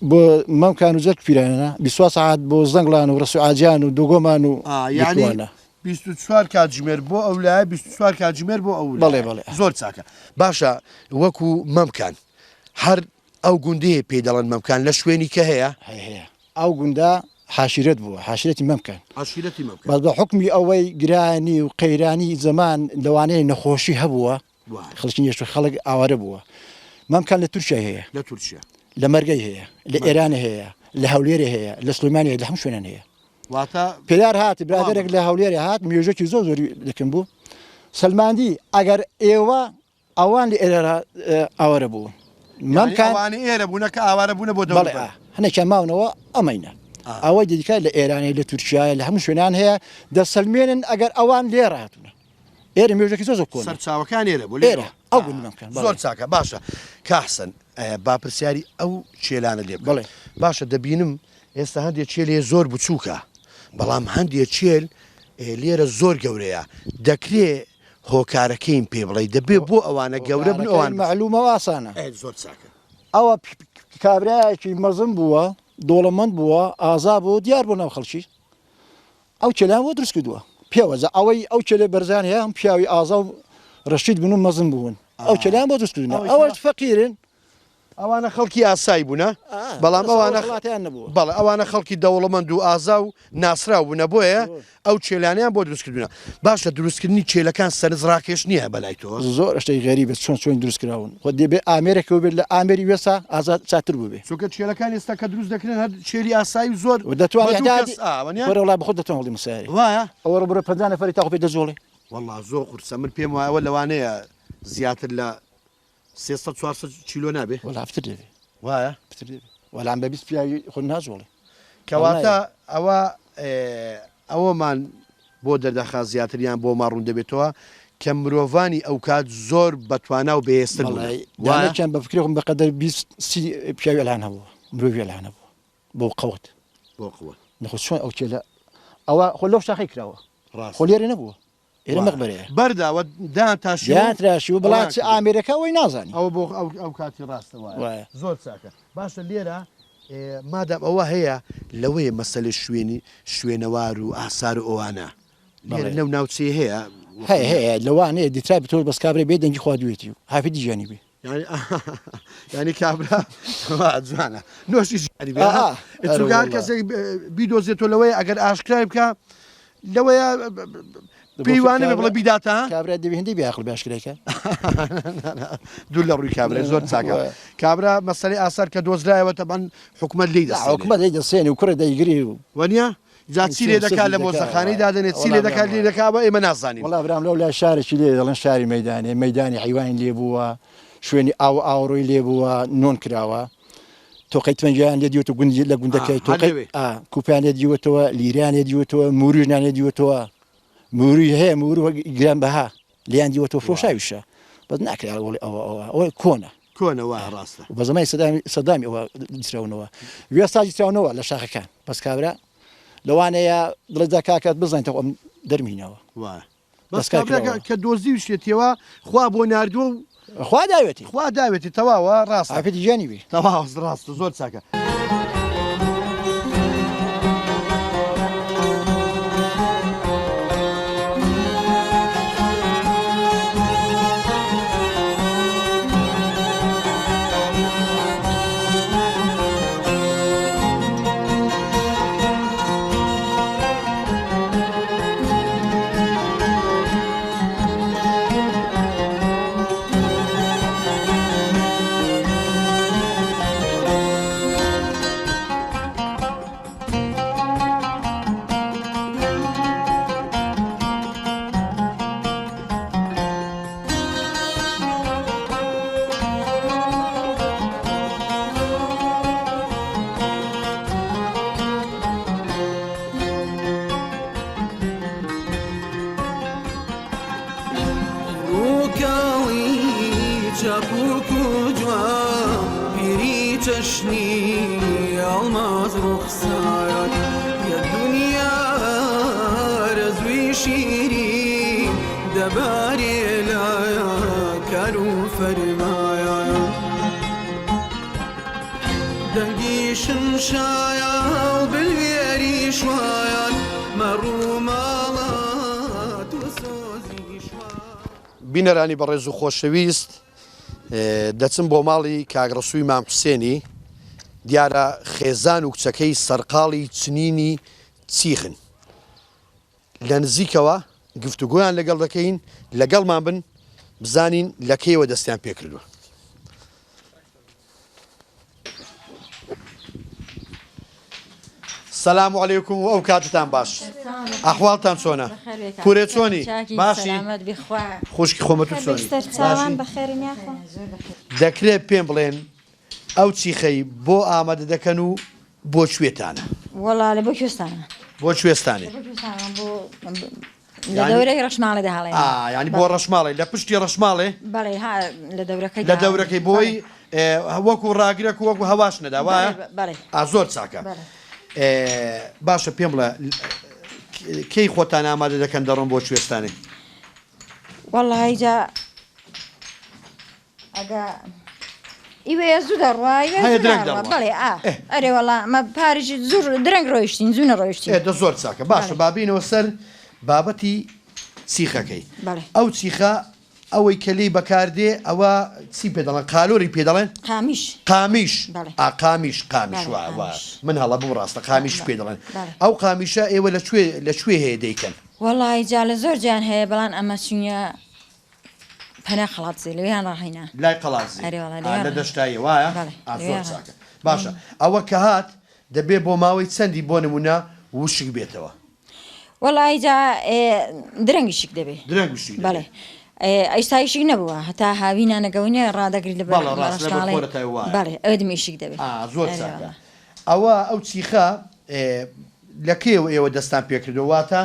بۆ مەمکان و جەرگ پیرانە، 24 سەعات بۆ زەنگڵان و ڕەسوو عاجیان و دوگۆمان و ئا یانی گرتووانە. 24 کاتژمێر بۆ ئەو لایە، 24 کاتژمێر بۆ ئەو بەڵێ لایە. بەڵێ. زۆر چاکە. باشە وەکوو مەمکان هەر ئەو گوندەیە پێی دەڵێن مەمکان لە شوێنی کە هەیە؟ هەیە هەیە. ئەو گوندە حاشیرەت بووە، حاشیرەتی مەمکان. عەشیرەتی مەمکان. بەس بە حوکمی ئەوەی گرانی و قەیرانی زەمان لەوانەیە نەخۆشی هەبووە، خەڵکی نێشتوو خەڵک ئاوارە بووە. مەمکان لە تورکیای هەیە. لە تورکیا. لە مەرگەی هەیە، لە ئێرانێ هەیە، لە هەولێرێ هەیە، لە سلێمانی هەیە، لە هەموو شوێنان هەیە. واتە پێدار هات برادەرێک لە هەولێرێ هات مێژووێکی زۆر زۆری لەکن بوو سەلماندی ئەگەر ئێوە ئەوان لە ئێرە ئاوارە بوون. مەمکان ئەوانەی ئێرە بوونە کە ئاوارە بوونە بۆ دەوروبەر. بەڵێ هەنێکیان ماونەوە ئەمەینە. ئەوەی دیکە لە ئێرانێ لە تورکیایە لە هەموو شوێنان هەیە دەسەلمێنن ئەگەر ئەوان لێرە هاتوونە. ئێرە مێژووێکی زۆر زۆر کۆنە. سەرچاوەکان ئێرە بوو ئێرە ئەو گوند مەمکان. زۆر چاکە باشە کاک حسن با پرسیاری ئەو چێلانە لێ بکەم. بەڵێ. باشە دەبینم ئێستا هەندێ چێل هەیە زۆر بچووکە بەڵام هەندێ چێل لێرە زۆر گەورەیە دەکرێ هۆکارەکەیم پێ بڵێی دەبێ بۆ ئەوانە گەورە بن ئەوان هۆکارەکەی مەعلومە و ئاسانە. ئەی زۆر چاکە. ئەوە کابرایەکی مەزن بووە دۆڵەمەند بووە ئازا بووە دیار بووە ناو خەڵکی ئەو کێلیان بۆ دروست کردووە پێوە جا ئەوەی ئەو کێلێ بەرزان هەیە هەم پیاوی ئازا و ڕەشید بوون و مەزن بوون ئەو کێلیان بۆ دروست کردوونە ئەوەش فەقیرن ئەوانە خەڵکی ئاسایی بوونە بەڵام ئەوانە بەڵێ ئەوانە خەڵکی دەوڵەمەند و ئازا و ناسراو بوونە بۆیە ئەو چێلانەیان بۆ دروست کردوونە باشە دروستکردنی چێلەکان سەرنج ڕاکێش نییە بەلای تۆ؟ زۆر شتێک غەریبە چۆن چۆن دروست کراون خۆ دەبێ ئامێرێکەوە بێت لە ئامێری وێسا ئازاد چاتر بووبێ. چونکە چێلەکان ئێستا کە دروست دەکرێن هەر چێلی ئاسایی و زۆر دەتوانێ بە دوو کەس ئا وەنیە؟ وەرە وەڵا بەخۆت دەتوان هەڵی مسایەری وایە؟ ئەوە ڕۆ بڕۆ 50 نەفەری تاقو پێ دەجۆڵێ. وەڵا زۆر قورسە من پێم وایە ئەوە لەوانەیە زیاتر لە 300 400 کیلۆ نابێ؟ وەڵا پتر دەبێ. وایە؟ پتر دەبێ. وەڵام بە 20 پیاوی خۆت ناجۆڵێ. کەواتە ئەوە ئەوەمان بۆ دەردەخا زیاتر یان بۆمان ڕوون دەبێتەوە. کە مرۆڤانی ئەوکات زۆر بەتوانا و بەهێزتر بوونە. بەڵێ وایە؟ دانەکیان بە فکری خۆم بەقەدەر 20 30 پیاوی ئەلان هەبووە مرۆڤی ئەلان هەبووە بۆ قەوت. بۆ قوت. نەخۆ چۆن ئەو کێلە ئەوە خۆ لەو شاخەی کراوە ڕاستە. خۆ لێرە نەبووە ئێرە وایە. مەقبەرەیە. بەردە وە دایان تاشیوە و دایان تراشیوە بەڵام ئەوەیان چ کردووە. ئامێرەکە ئەوەی نازانی. ئەوە بۆ ئەو ئەو کاتی ڕاستە وایە. وایە. زۆر چاکە. باشە لێرە مادام ئەوە هەیە لەوەیە مەسەلەی شوێنی شوێنەوار و ئاسار و ئەوانە لێرە لەو ناوچەیە هەیە؟ هەیە هەیە لەوانەیە دیترابی تۆ بەس کابرای بێ دەنگی خواردوێتی و هافی دیژانی بێ. یانی کابرا جوانە نۆشی ژیانی بێ چونکە هەر کەسێک بیدۆزێتەوە لەوەیە ئەگەر ئاشکرای بکە لەوەیە پێی وا نەبێ بڵێ بیداتە کابرا دەبێ هێندەی بێ عەقڵ بێ ئاشکرای کە. دوور لە ڕووی کابرای زۆر چاکە کابرا مەسەلەی ئاسار کە دۆزرایەوە تەبعەن حکومەت لێی دەستێنێ حکومەت لێی دەستێنێ و کوڕێ دەیگری و وەنیە جا چی لێ دەکا لە مۆزەخانەی دادەنێ چی لێ دەکا لێ دەکا ئەوە ئێمە نازانین. وەڵا برام لەو لای شارێکی لێ دەڵێن شاری مەیدانێ مەیدانی حەیوانی لێ بووە شوێنی ئاو ئاوڕۆی لێ بووە نۆن کراوە تۆقەی تفەنگیان لێ دیوەتە گوندی لە گوندەکەی تۆقەی کوپیان لێ دیوەتەوە لیریان لێ دیوەتەوە موریشیان لێ دیوەتەوە موری هەیە موری وەک گران بەها لیان دیوەتەوە فرۆشاویشە بەس ناکرێ ئەوە ئەوە ئەوە ئەوە کۆنە کۆنە وایە ڕاستە. بە زەمانی سەدامی سەدامی ئەوە دیتراونەوە وێستا دیتراونەوە لە شاخەکان بەس کابرا لەوانەیە دڵێ جا کاکە بزانیتەوە ئەم دەرمینەوە وایە بەس کابرا کە دۆزیوشێتیەوە خوا بۆ ناردووە و خوا داوێتی خوا داوێتی تەواوە ڕاستە عافیەتی گیانی بی تەواو ڕاستە زۆر چاکە. بینەرانی بەڕێز و خۆشەویست دەچم بۆ ماڵی کاک ڕەسووی مام حوسێنی دیارە خێزان و کچەکەی سەرقاڵی چنینی چیخن لە نزیکەوە گفتوگۆیان لەگەڵ دەکەین لەگەڵمان بن بزانین لە کەیەوە دەستیان پێکردووە. سلام علیکم و ئەو کاتتان باش ئەحواڵتان چۆنە کورێ چۆنی باشی خوشکی خۆمە تو چۆنی دەکرێت پێم بڵێن ئەو چیخەی بۆ ئامادە دەکەن و بۆ کوێتانە؟ وەڵا لە بۆ کوێستانە. بۆ کوێستانێ؟ بۆ کوێستانە بۆ لە دەورەی ڕەشماڵێ دەهاڵێن. ئا یانی بۆ ڕەشماڵێ لە پشتی ڕەشماڵێ؟ بەڵێ ها لە دەورەکەی لە دەورەکەی بۆی وەکو ڕاگرەک و وەکو هەواش نەدا وایە؟ بەڵێ. ئا زۆر چاکە. باشە پێم بڵێ کەی خۆتان ئامادە دەکەن دەڕۆن بۆ کوێستانێ؟ وەڵی جا ئەگە ئیوەیە زوو دەڕوا ئیوەیە هەیە زوو درەنگ ناڕوا دەڕوا. بەڵێ ئا ئێ. ئەرێ وەڵا ئەمە پاریش زوو درەنگ ڕۆیشتین زوو نەڕۆیشتین ئێ دە زۆر چاکە باشە بەڵێ. با بێینەوە سەر بابەتی چیخەکەی بەڵێ. ئەو چیخە ئەوەی کە لێی بەکار دێ ئەوە چی پێ دەڵێن قالۆری پێ دەڵێن قامیش قامیش بەڵێ. ئا قامیش قامیش بەڵێ، وا وا قامیش. من هەڵە بووم ڕاستە قامیش پێ دەڵێن بەڵێ. ئەو قامیشە ئێوە لە کوێ لە کوێ هەیە دەیکەن وەڵی جا لە زۆر جیان هەیە بەڵام ئەمە چونیە پەنا قەڵادزێ لەوێیان ڕاهینا. لای قەڵادزێ ئەرێ وەڵا ئا لەوێیان لە ڕاهینا. دەشتاییە وایە؟ بەڵێ ئا زۆر لەوێیان ڕاهینا. چاکە باشە ئەوە کە هات دەبێ بۆ ماوەی چەندی بۆ نموونە وشک بێتەوە؟ وەڵایی جا ئێ درەنگ وشک دەبێ. درەنگ وشک دەبێ. بەڵێ ئێ ئیستا وشک نەبووە هەتا هاوینانە گەونێ ڕادەگری لەبەر بەڵێ ڕاست لەبەر ڕەشماڵێ خۆرەتای وایە. بەڵێ ئەودم وشک دەبێ. ئا زۆر ئەرێ چاکە وەڵا. ئەوە ئەو چیخە ئێ لە کەیەوە ئێوە دەستان پێکردووە واتە.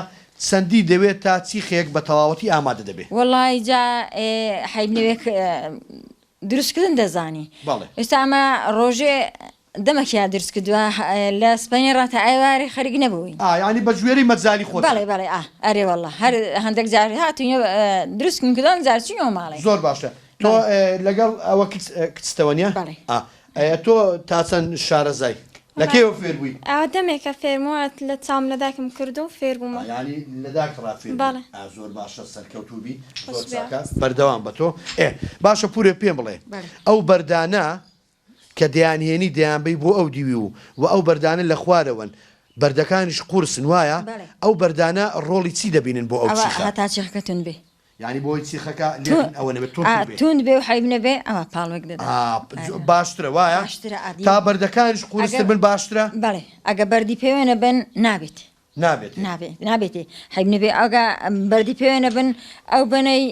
چەندی دەوێت تا چیخێک بە تەواوەتی ئامادە دەبێ؟ وەڵای جا حەیب نەوێ دروست کردن دەزانی بەڵێ. ئێستا ئەمە ڕۆژێ دەمەکیا دروست کردووە لە سپەینێ ڕا تا ئێوارێ خەریک نەبووین. ئا یانی بە گوێرەی مەجالی خۆتان. بەڵێ بەڵێ ئا ئەرێ وەڵا هەر هەندەک جار هاتووینە دروستم کردووە هەندەک جار چووینەوە ماڵێ. زۆر باشە تۆ لەگەڵ ئەوە کچ کچتەوە نیە؟ بەڵێ. ئا تۆ تا چەند شارەزای؟ لە کەیەوە فێر بووی؟ ئەوە دەمێکە فێرم و لە چاوم لە دایکم کردووە و فێر بوومە. یانی لە دایکت ڕا فێر بووی؟ بەڵێ. ئا زۆر باشە سەرکەوتوو بی زۆر خۆش بێ. چاکە بەردەوام بە تۆ. ئێ باشە پورێ پێم بڵێ بەڵێ. ئەو بەردانە کە دەیانهێنی دەیانبەی بۆ ئەو دیوی و و ئەو بەردانە لە خوارەوەن بەردەکانیش قورسن وایە؟ بەڵێ. ئەو بەردانە ڕۆڵی چی دەبینن بۆ ئەو ئەوە چیخە؟ هەتا چیخەکە توند بێ. یانی بۆی چیخەکە لێک ئەوە نەبێت توندتر بێ. توند بێ و حەیب نەبێ ئەوە پاڵوێک دەدا. ئا باشترە وایە؟ باشترە ئادی. تا بەردەکانیش قورستر بن باشترە؟ بەڵێ ئەگە بەردی پێوە نەبن نابێت. نابێت. نابێ نابێتێ حەیب نەبێ ئەگە بەردی پێوە نەبن ئەو بەنەی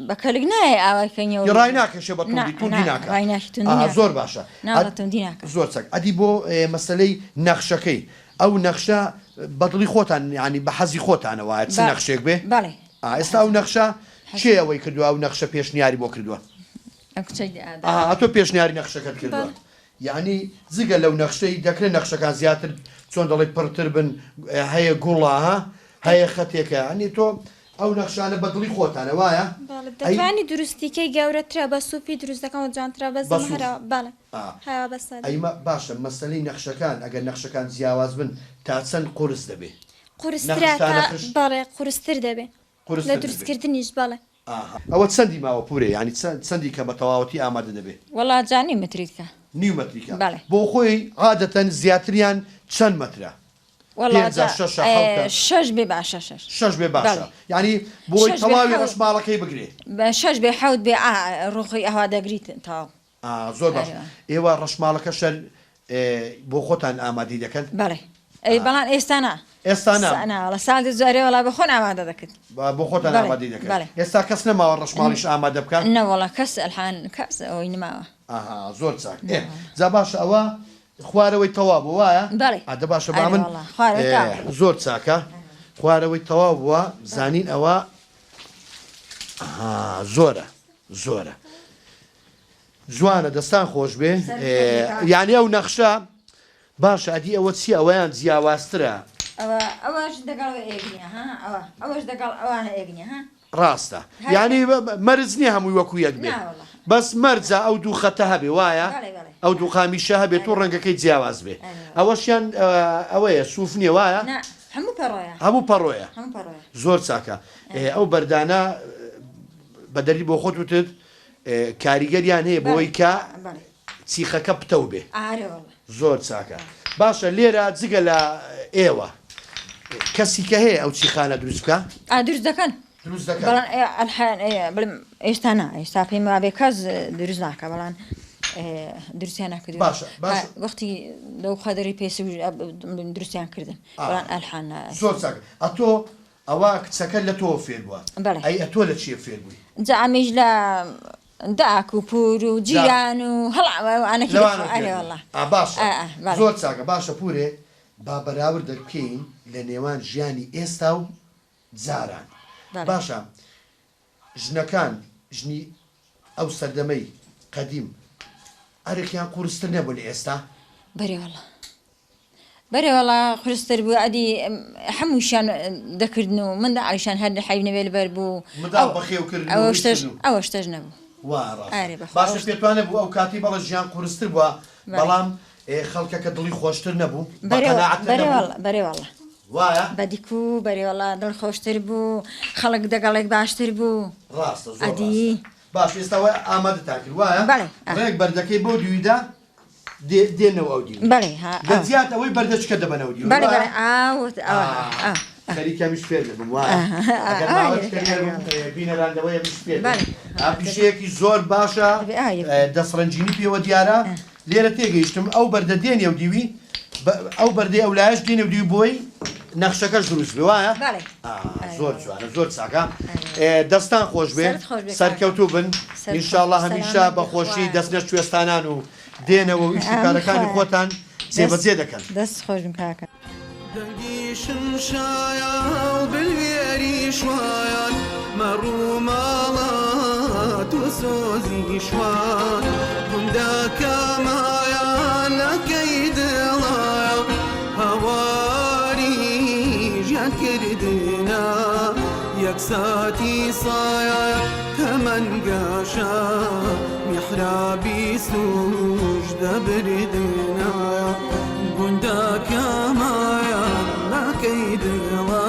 بە کەلک نایە ئاوای کەنیەوە. ڕای ناکەشێ بە توندی توندی ناکا. ڕای ناکە توندی ناکا. زۆر باشە. نا بە توندی ناکا. زۆر چاک ئەدی بۆ مەسەلەی نەخشەکەی ئەو نەخشە بە دڵی خۆتان یانی بە حەزی خۆتانە وایە چ نەخشێک بێ؟ بەڵێ. ئا ئێستا ئەو نەخشە کێ ئەوەی کردووە ئەو نەخشە پێشنیاری بۆ کردووە؟ ئەو کچەی ئا ئەتۆ پێشنیاری نەخشەکەت کردووە یانی جگە لەو نەخشەی دەکرێت نەخشەکان زیاتر چۆن دەڵێی پڕتر بن هەیە گوڵە ها هەیە خەتێکە یانی تۆ ئەو نەخشانە بە دڵی خۆتانە وایە؟ بەڵێ دەتوانی دروستی کەی گەورەترە بە سوفی دروست دەکەم و جوانترە بەس بە سوف هەرا بەڵێ هەوا بە سادە. ئەی باشە مەسەلەی نەخشەکان ئەگەر نەخشەکان جیاواز بن تا چەند قورس دەبێ؟ قورسترە نەخش تا تا نەخش؟ بەڵێ قورستر دەبێ لە قورستر دەبێ. دروستکردنیش بەڵێ. ئاها ئەوە چەندی ماوە پورێ یانی چەندی کە بە تەواوەتی ئامادە دەبێ؟ وەڵا جا نیو مەتریکە. نیو مەتریکە بەڵێ. بۆ خۆی عادەتەن زیاتریان چەند مەترە؟ وەڵا پێنجە جا شەشە حەوتە؟ شەش بێ باشە شەش. شەش بێ باشە بەڵێ. یانی بۆی شەش بێ تەواوی حەوت. ڕەشماڵەکەی بگرێ. شەش بێ حەوت بێ ئا ڕۆخی ئەوا دەگریت تەواو. ئا زۆر باش ئێوە ڕەشماڵەکە شەر بۆ خۆتان ئامادەی دەکەن؟ بەڵێ ئەی بەڵام ئێستا نا. ئێستا نا. نا وەڵا ساڵی جارێ وەڵا بە خۆن ئامادە دەکرد. بۆ خۆتان ئامادەی دەکەن. ئێستا کەس نەماوە ڕەشماڵیش ئامادە بکا؟ نەوەڵا کەس ئەلحان کەس ئەوەی نماوە. ئەها زۆر چاک ئێ جا باشە ئەوە خوارەوەی تەواو بوو وایە؟ بەڵێ. ئا دە باشە با من زۆر چاکە خوارەوەی تەواو بووە زانین ئەوە ئەها زۆرە زۆرە. جوانە دەستان خۆش بێ یانی ئەو نەخشە باشە ئەدی ئەوە چیە ئەوەیان جیاوازترە. ئەوە ئەوەش دەگەڵ ئێک نیە ها ئەوە ئەوەش دەگەڵ ئەوانە ئێک نیە ها. ڕاستە یانی مەرج نیە هەمووی وەکو یەک بێ بەس مەرجە ئەو دوو خەتە هەبێ وایە ئەو دوو قامیشە هەبێت و ڕەنگەکەی جیاواز بێ ئەوەشیان ئەوەیە سوف نیە وایە هەموو پەڕۆیە هەموو پەڕۆیە زۆر چاکە ئەو بەردانە بە دەری بۆ خۆت وتت کاریگەریان هەیە بۆی کە چیخەکە پتەو بێ زۆر چاکە باشە لێرە جگە لە ئێوە کەسی کە هەیە ئەو چیخانە دروست بکە دروست دەکەن دروست دەکەن بەڵام بڵێم ئێستا نا ئێستا پێم وابێ کەس دروست ناکە بەڵام دروستیان ناکردووە باشە باشە وەختی لەو قەدەری پێس دروستیان کردن بەڵام ئەلحان زۆر چاک ئەتۆ ئەوە کچەکە لە تۆوە فێر بووە. بەڵێ. ئەی ئەتۆ لە چیە فێر بووی؟ جا ئەمیش لە داک و پوور و جیران و هەڵا ئەوانەکی لەوانەوە فێر ئەرێ بووی. وەڵا. ئا باشە ئا ئا بەڵێ. زۆر چاکە باشە پوورێ با بەراوردێک بکەین لە نێوان ژیانی ئێستا و جاران. بەڵێ. باشە ژنەکان ژنی ئەو سەردەمەی قەدیم ئەرکیان قورستر نەبوو لە ئێستا؟ بەرێ وەڵا. بەرێ وەڵا قورستر بوو ئەدی هەمووشیان دەکردن و منداڵیشان هەر حەیب نەبێ لەبەر بوو منداڵ بەخێو کردن و ئەوە شتەش هیچ کردن و. ئەوە شتەش نەبوو. وا ڕاستە. ئارێ بەخوا باشە ئەوە شتە. پێت وا نەبوو ئەو کاتەی بەڵێ ژیان قورستر بووە بەڵێ. بەڵام خەڵکەکە دڵی خۆشتر نەبوو؟ بە بەرێ قەناعەتر بەرێ نەبوو؟ وەڵا بەرێ وەڵا. وایە؟ بە دیکو بەرێ وەڵا دڵ خۆشتر بوو خەڵک دەگەڵێک باشتر بوو. ڕاستە زۆر ئەدی. ڕاستە. باشە ئێستا وای ئامادەتان کرد وایە؟ بەڵێ ئا. ڕێک بەردەکەی بەو دیویدا دێ دێنەوە ئەو دیوی. بەڵێ ها لە ئا. جیات ئەوەی بەردەچکە دەبەنەوە دیوی بەڵێ وایە؟ بەڵێ ئا وت ئا ئا. خەریکە ئەمیش فێر دەبم وایە؟ ئەگەر ماوەت کە فێر بم بینەران لەوەیە ئەمیش فێر بم. ئا پیشەیەکی زۆر باشە دەستڕەنگینی پێوە دیارە. لێرە تێگەیشتم ئەو بەردە دێنێ و دیوی ئەو بەردەی ئەو لایەش دێنێ و دیوی بۆی نەخشەکەش دروست بێ وایە؟ زۆر جوانە زۆر چاکە دەستان خۆش بێ سەرکەوتوو بن ئینشاءاللە هەمیشە بە خۆشی دەستنە کوێستانان و دێنەوە و ئیش و کارەکانی خۆتان جێبەجێ دەکەن. دەست خۆش بن کاکە. دەنگی. شمشایە و بلوێری شوایان مەڕ و ماڵات و سۆزی شوان گوندەکەمایان لەکەی دڵایە هاواری ژیان کردنە یەک ساتی سایە تەمەن گەشە میحرابی سوژدە بردنە گوندەکەمایە لەکەی دڵە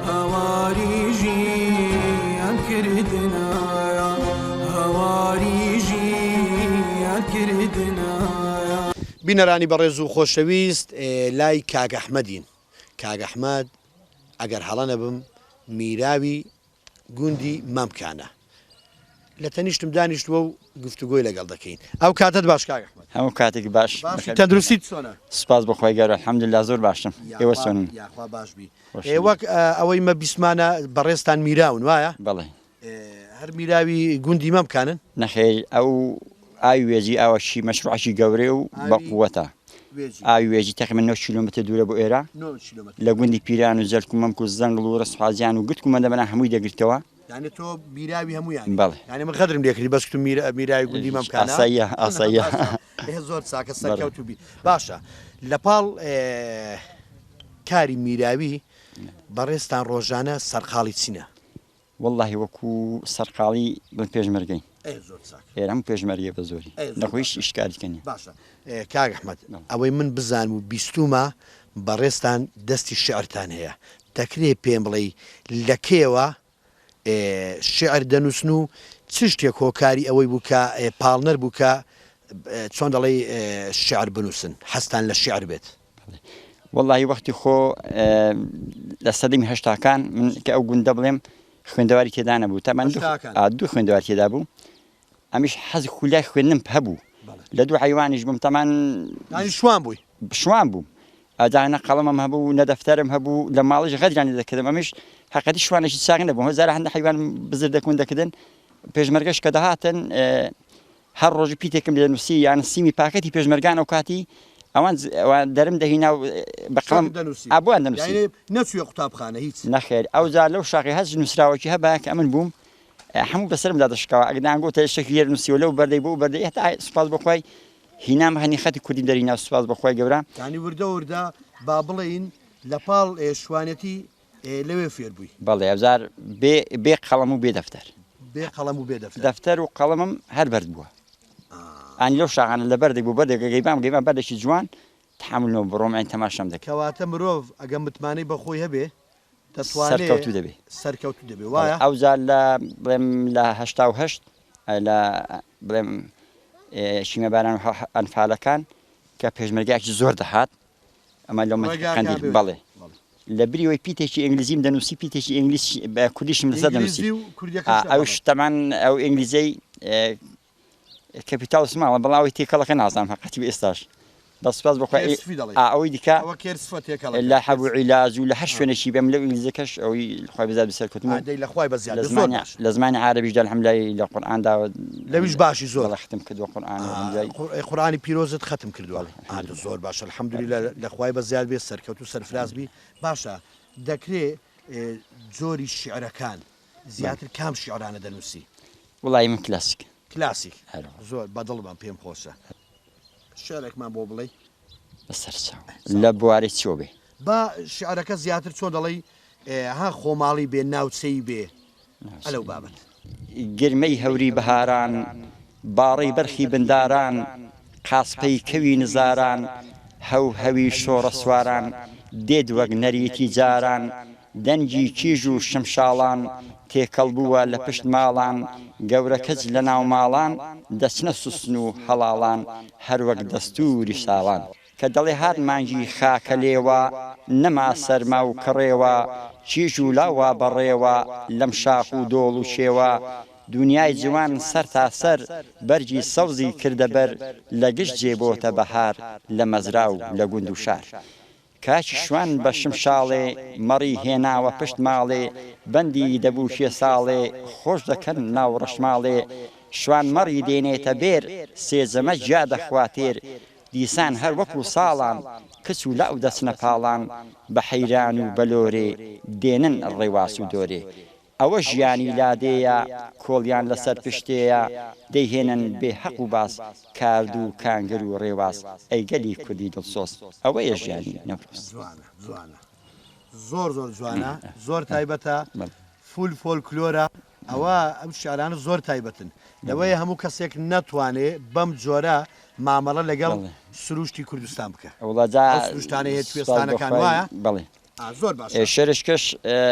هاواری ژیان کردنایە هاواری ژیان کردنایە. بینەرانی بەڕێز و خۆشەویست لای کاک ئەحمەدین کاک ئەحمەد ئەگەر هەڵە نەبم میراوی گوندی مامکانە لە تەنیشتم دانیشتووە و گفتوگۆی لەگەڵ دەکەین. ئەو کاتەت باش کاک ئەحمەد. هەموو کاتێک باش. باشی تەندروستیت چۆنە؟ سوپاس بۆ خوای گەورە الحمدللە زۆر باشم. ئێوە چۆنن؟ یاخوا باش بی. وەک ئەوەی مە بیستمانە بەڕێزتان میراون وایە؟ بەڵێ. هەر میراوی گوندی مەمکانن؟ نەخێر ئەو ئاوی وێجی ئاوەکی مەشروعەکی گەورەیە و بە قوەتە. ئاوی وێجی تەقریبەن 9 کیلۆمەتر دوورە بۆ ئێرە لە گوندی پیران و جەلک و مەمک و زەنگڵ و ڕەسحازیان و گرتک و مەندەبەنان هەمووی دەگرتەوە. یانی تۆ میراوی هەموویانی؟ بەڵێ. یانی من غەدرم لێ کردی بەس کوتم میراوی گوندی مەمکانە؟ ئاساییە ئاساییە. ئێ زۆر چاکە سەرکەوتوو بی. باشە لە پاڵ کاری میراوی بەڕێزتان ڕۆژانە سەرقاڵی چینە؟ وەڵاهی وەکو سەرقاڵی بڵێم پێشمەرگەین. ئەی زۆر چاک. ئێرە هەموو پێشمەرگەیە بە زۆری. ئەی زۆر لە خۆ هیچ باشە. ئیشکاری کە نیە. باشە کاک ئەحمەد ئەوەی من بزانم و بیستوومە بەڕێزتان دەستی شیعرتان هەیە دەکرێ پێم بڵێی لە کەیەوە شیعر دەنووسن و چ شتێک هۆکاری ئەوەی بوو کە پاڵنەر بوو کە چۆن دەڵێی شیعر بنووسن حەزتان لە شیعر بێت؟ وەڵاهی وەختی خۆ لە سەدەمی هەشتاکان من کە ئەو گوندە بڵێم خوێندەواری تێدا نەبوو تەمان دوو خوێندەوار تێدا بوو ئەمیش حەز خولیای خوێندنم هەبوو لە دوو حیوانیش بووم تەمان شوان بووی شوان بووم ئەجا نە قەڵەمم هەبوو نە دەفتەرم هەبوو لە ماڵیش غەدریان لێ دەکردم ئەمیش حەقەتی شوانێکی چاک نەبووم هەزارە هەندە حیوان بزر دەکون دەکردن پێشمەرگەش کە دەهاتن هەر ڕۆژی پیتێکم لێ نووسی یان سیمی پاکەتی پێشمەرگان ئەو کاتی ئەوان ئەوان دەرم دەهینا و بە قەڵەم دەنووسی ئا بۆیان دەنووسی. یانی نەچوویە قوتابخانە هیچ؟ نەخێر ئەوجا لەو شاخی هەچ نووسراوەکی هەبا کە ئەمن بووم هەموو بەسەرمدا دەشکاوە ئەگەر دەیانگوت شتێکی لێرە نووسیوە لەو بەردەی بۆ ئەو بەردەی هەتا سوپاس بۆ خوای هینام هەنی خەتی کوردیم دەرهینا سوپاس بۆ خوای گەورە. یانی وردە وردە با بڵێین لە پاڵ شوانێتی ئێ لەوێ فێر بووی؟ بەڵێ ئەوجار بێ بێ قەڵەم و بێ دەفتەر. بێ قەڵەم و بێ دەفتەر. دەفتەر و قەڵەمم هەر بەرد بووە. ئانی لەو شاخانە لە بەردێک بۆ بەردێک گەیبام گەیبام بەردێکی جوان تەحەمول نەبوو بڕۆم ئەین تەماشام دەکرد. کەواتە مرۆڤ ئەگە متمانەی بە خۆی هەبێ دەتوانێ سەرکەوتوو دەبێ. سەرکەوتوو دەبێ بەڵێ وایە؟ ئەوجار لە بڵێم لە 88 لە بڵێم شیمەباران و ئەنفالەکان کە پێشمەرگایەکی زۆر دەهات ئەمە لەو مەنتیقە ڕێگاکان قەندیل بێ بەڵێ لە بری وەی پیتێکی ئینگلیزیم دەنووسی پیتێکی ئینگلیز بە کوردیشم لەسەر دەنووسی ئینگلیزی و کوردیەکەش ئەوش تەمان ئەو ئینگلیزەی capital small ە بەڵام ئەوەی تێکەڵەکە نازانم هەقەتی بە ئێستاش بەس سوپاس بۆ خوای cursive ی دەڵێی ئەوەی دیکە ئەوە cursive ە تێکەڵەکە لە حەب و عیلاج و لە هەر شوێنێکی بێم لەو ئینگلیزەکەش ئەوەی خوای بەزیاد بسەرکەوتم و دەی لە خوای بەزیاد لە بێ زۆر زمانی باش لە زمانی عەرەبیشدا الحمدلله لە قورئاندا لەویش باشی زۆر بەڵێ ختم کردووە قورئان و الحمدلله قورئانی پیرۆزت خەتم کردووە بەڵێ الحمدلله زۆر باشە الحمدلله لە خوای بەزیاد بێ سەرکەوتوو سەرفراز بی باشە دەکرێ جۆری شیعرەکان زیاتر کام شیعرانە دەنووسی؟ وەڵایی من کلاسیک. کلاسیک زۆر بەدڵمە پێم خۆشە. شیعرێکمان بۆ بڵێی؟ بەسەرچاو. لە بوارەی چیەوە بێ؟ با شیعرەکە زیاتر چۆن دەڵێی ها خۆماڵی بێ ناوچەیی بێ ئەلەو بابەت. گرمەی هەوری بەهاران، باڕەی بەرخی بنداران، قاسپەی کەوی نزاران، هەو هەوی شۆڕە سواران، دێت وەک نەریتی جاران، دەنگی کیژ و شمشاڵان، تێکەڵ بووە لە پشت ماڵان، گەورە کچ لە ناو ماڵان، دەچنە سوسن و هەڵاڵان، هەر وەک دەستووری ساڵان. کە دەڵێ هات مانگی خاکە لێوە، نەما سەرما و کڕێوە، کیژ و لاو وا بەڕێوە، لەم شاخ و دۆڵ و کێوە، دونیای جوان سەر تا سەر، بەرگی سەوزی کردە بەر، لە گشت جێ بۆتە بەهار، لە مەزرا و لە گوند و شار. کاکی شوان بە شمشاڵێ، مەڕی هێناوە پشت ماڵێ، بەندی دەبووکێ ساڵێ، خۆش دەکەن ناو ڕەشماڵێ، شوان مەڕی دێنێتە بێر، سێجەمە گیا دەخوا تێر. دیسان هەر وەکوو ساڵان کچ و لاو دەچنە پاڵان بە حەیران و بە لۆرێ دێنن ڕێواس و دۆرێ ئەوە ژیانی لادێیە کۆڵیان لەسەر پشتێیە دەیهێنن بێ هەق و باس کارد و کانگر و ڕێواس ئەی گەلی کوردی دڵسۆز ئەوەیە ژیانی نەورۆز. جوانە جوانە زۆر زۆر جوانە زۆر تایبەتە فول فۆلکلۆرە ئەوە ئەم شعرانە زۆر تایبەتن لەوەیە هەموو کەسێک نەتوانێ بەم جۆرە مامەڵە لەگەڵ سروشتی کوردستان بکە وەڵا جا ئەو سروشتانەی هەیە کوێستانەکان وایە بەڵێ زۆر باشە شەرشکەش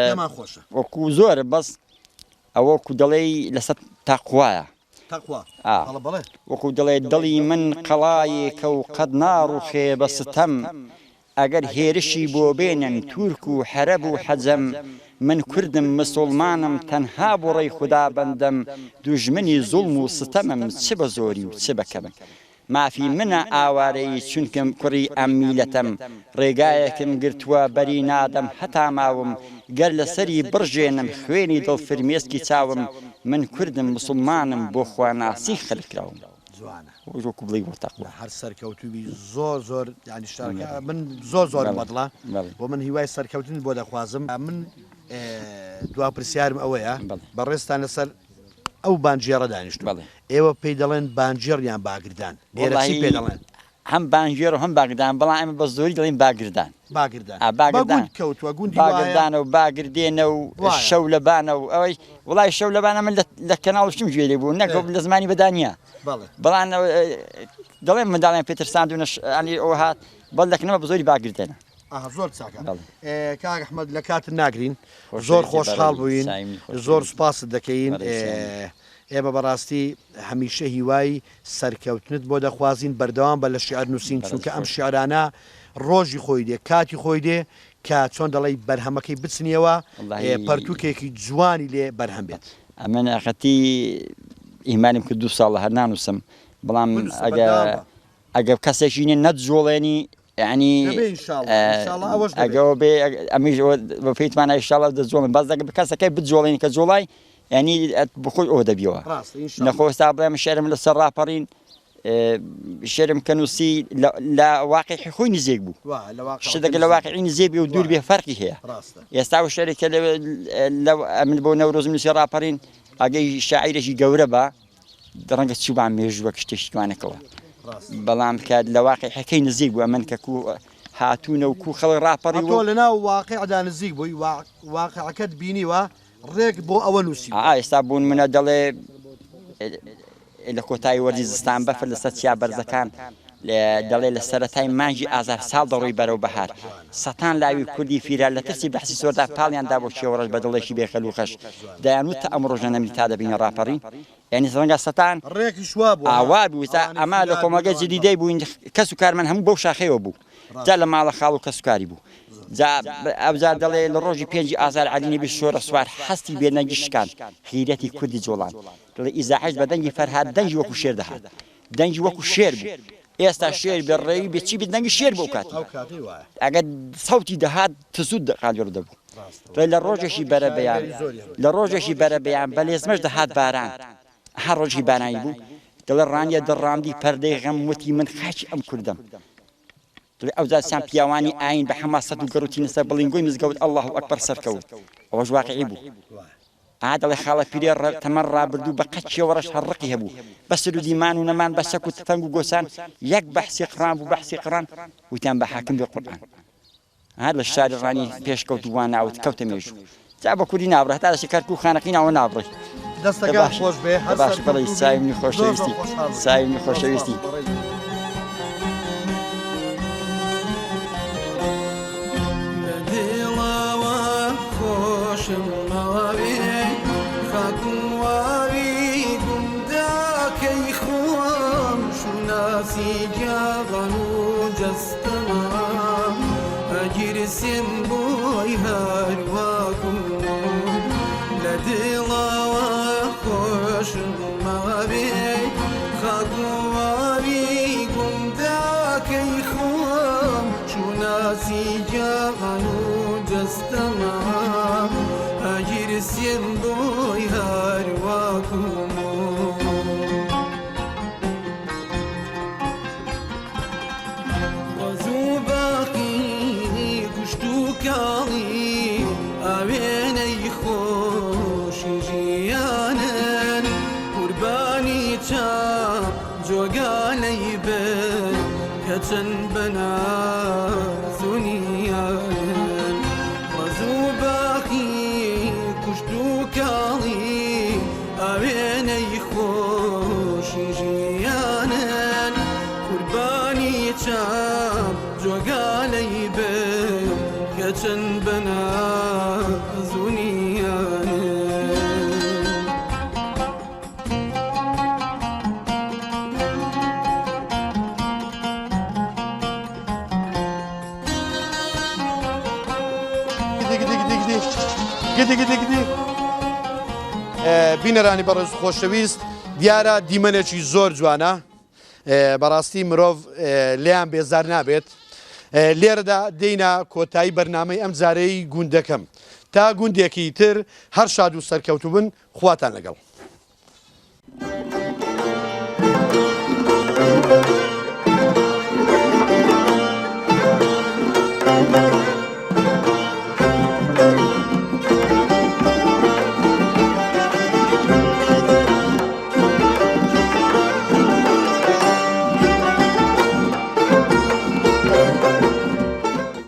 پێمان خۆشە وەکو زۆرە بەس ئەوە وەکو دەڵێی لەسەر تەقوایە تەقوا ئا بەڵێ بەڵێ وەکو دەڵێ دڵی من قەڵایەکە و قەت ناڕوخێ بە ستەم ئەگەر هێرشی بۆ بێنن تورک و حەرەب و حەجەم من کوردم مسوڵمانم تەنها بۆ ڕێی خودا بەندەم دوژمنی زوڵم و ستەمم چ بە زۆری و چ بە کەمم مافی منە ئاوارەیی چونکم کوڕی ئەم میلەتەم ڕێگایەکم گرتووە بەری نادەم هەتا ماوم گەر لەسەری بڕژێنم خوێنی دڵ فرمێسکی چاوم من کوردم مسوڵمانم بۆ خواناسی خەلق کراوم. جوانە. وەکو بڵێی بۆ تەقوا. هەر سەرکەوتوبی زۆر زۆر یانی شتەکە من زۆر زۆرم بەدڵە و من هیوای سەرکەوتنت بۆ دەخوازم من دوا پرسیارم ئەوەیە بەڕێزتان لەسەر ئەو بانگێڕە دانیشتوون ئێوە پێی دەڵێن بانگێڕ یان باگردان لێرە چی پێ دەڵێن؟ هەم بانگێڕ و هەم باگردان بەڵام ئێمە بە زۆری دەڵێین باگردان. باگردان. ئا باگردان. بە گوند کەوتووە گوندی وایە؟ باگردانە و باگردێنە و شەو لە بانە و ئەوەی وڵای شەو لە بانە من لە کەناڵ شتم گوێ لێ بوو نەک لە زمانی بەدا نییە. بەڵێ. بەڵام دەڵێن منداڵیان پێ ترساندوونە ینی ئەوە هات بەڵ لەکنەوە بە زۆری باگردێنە. ئەها زۆر چاکە. کاک ئەحمەد لە کاتت ناگرین زۆر خۆشحاڵ بووین زۆر سوپاست دەکەین ئێمە بەڕاستی هەمیشە هیوای سەرکەوتنت بۆ دەخوازین بەردەوام بە لە شیعر نووسین چونکە ئەم شیعرانە ڕۆژی خۆی دێ کاتی خۆی دێ کە چۆن دەڵێی بەرهەمەکەی بچنیەوە پەرتوکێکی جوانی لێ بەرهەم بێت. ئەمن ئەخەتی ئیمانم کرد دوو ساڵە هەر نانووسم بەڵام ئەگە ئەگە کەسێکی نیە نەتجوڵێنی یعنی ئەگەوە بێ ئەمیش بە پێیتمان ئیشاڵە دەجۆڵن بەس دەگە کەسەکەی بجۆڵێنی کە جۆڵای ینی بخۆی ئەوە دەبیەوە نەخۆستا بڵێم شێرم لەسەر ڕاپەڕین شێرم کە نووسی لە واقعی خۆی نزیک بوو شتەکە لە واقعی نزیک بێ و دوور بێ فەرقی هەیە ئێستا و شێرێک کە لە من بۆ نەورۆزم نووسی ڕاپەڕین ئەگەی شاعیرێکی گەورە بە ڕەنگە چووبام مێژووەک شتێکی جوانەکەوە بەڵام کە لە واقعەکەی نزیک بوو ئەمن کە کو هاتوونە و کو خەڵک ڕاپەڕی تۆ لە ناو واقعدا نزیک بووی واقعەکەت بینیوە ڕێک بۆ ئەوە نووسی ئا ئێستا بوون منە دەڵێ لە کۆتایی وەرزی زستان بەفر لەسەر چیا بەرزەکان دەڵێ لە سەرەتای مانگی ئازار ساڵ دەڕۆی بەرەو بەهار سەتان لاوی کوردی فیرار لە ترسی بەعسی سۆردا پاڵیان دا بۆ کێوەڕەش بە دڵێکی بێ خەل و خەش دەیانوت تا ئەم ڕۆژە نەمری تا دەبینە ڕاپەڕین یانی ڕەنگە سەتان ڕێکیش وا بوو ها ئاوا بوو تا ئەوانەی ئەمە لە فیرار بوون کۆمەڵگەی ئەوان جدیدەی بەڵێ بووین کەس و کارمان هەموو بەو شاخەیەوە بوو جا لە ماڵە خاڵ و کەس و کاری بوو جا ئەوجار دەڵێ لە ڕۆژی پێنجی ئازار عەلی نەبی شۆرە سوار هەستی بێدەنگی شکاند غیرەتی کوردی جۆڵاند دەڵێ ئیزاعەش بە دەنگی فەرهاد دەنگی وەکوو شێر دەهات دەنگی وەکو شێر بوو ئێستا شێر بێ ڕێوی بێ چی بێت دەنگی شێر بوو کاتی ئەگەر سەوتی دەهات تزوو قالێڕ دەبوو ڕێ لە ڕۆژێکی بەرەبەیان لە ڕۆژێکی بەرەبەیان بە لێزمەش دەهات باران هەر ڕۆژی بارانی بوو دەڵێ ڕانیە دڕاندی پەردەی غەم وتی من خاکی ئەم کوردەم دڵێ ئەوجا سام پیاوانی ئاین بە حەماسەت و گەڕوتینە سەر بڵینگۆی مزگەوت اللە اکبر سەرکەوت ئەوەش واقعی بوو ئا دەڵێ خاڵە پیرێ ڕە تەمەن ڕابردوو بە قەد کێوەڕەش هەر ڕقی هەبوو بە سرودی مان و نەمان بە چەک و تفەنگ و گۆچان یەک بەحسی قڕان بوو بەحسی قڕان وتیان بە حاکم بێ قورئان هەر لە شاری ڕانی پێشکەوت و وا ناوت کەوتە مێژوو جا بە کوردی نابڕێ هەتا دەچی کەرکوک خانەقین ئەوە نابڕی. دەستەکان خۆش بێ هەر باش بەڵێ سەرکەوتوو بی ساوی منی زۆر زۆر خۆشەویستی خۆشحاڵ بووین ساوی منی زۆر سپاس خۆشەویستی. بەڕێز بی. لە دڵەوە خۆشم ناوێ خاک و واوی گوندەکەی خۆم شوناسی گیان و جەستەمە ئەگیرسێم بۆی هەرواکم لە دڵەوە خۆشم ماوێ خاک و واوی گوندەکەی خۆم شوناسی گیان و جەستەمە ئەگیرسێم بۆی هەرواکم. چاو جۆگالەی بن کە چەند بەناز و نیانن ڕەز و باخی کوشت و کاڵی ئاوێنەی خۆشی ژیانن قوربانی چاو جۆگالەی بن کە چەند بەناز و نیانن. گدی گدی گدی بینەرانی بەڕێز خۆشەویست دیارە دیمەنێکی زۆر جوانە بەڕاستی مرۆڤ لێیان بێزار نابێت لێرەدا دێینە کۆتایی بەرنامەی ئەم جارەی گوندەکەم تا گوندێکی تر هەر شاد و سەرکەوتوو بن خواتان لەگەڵ.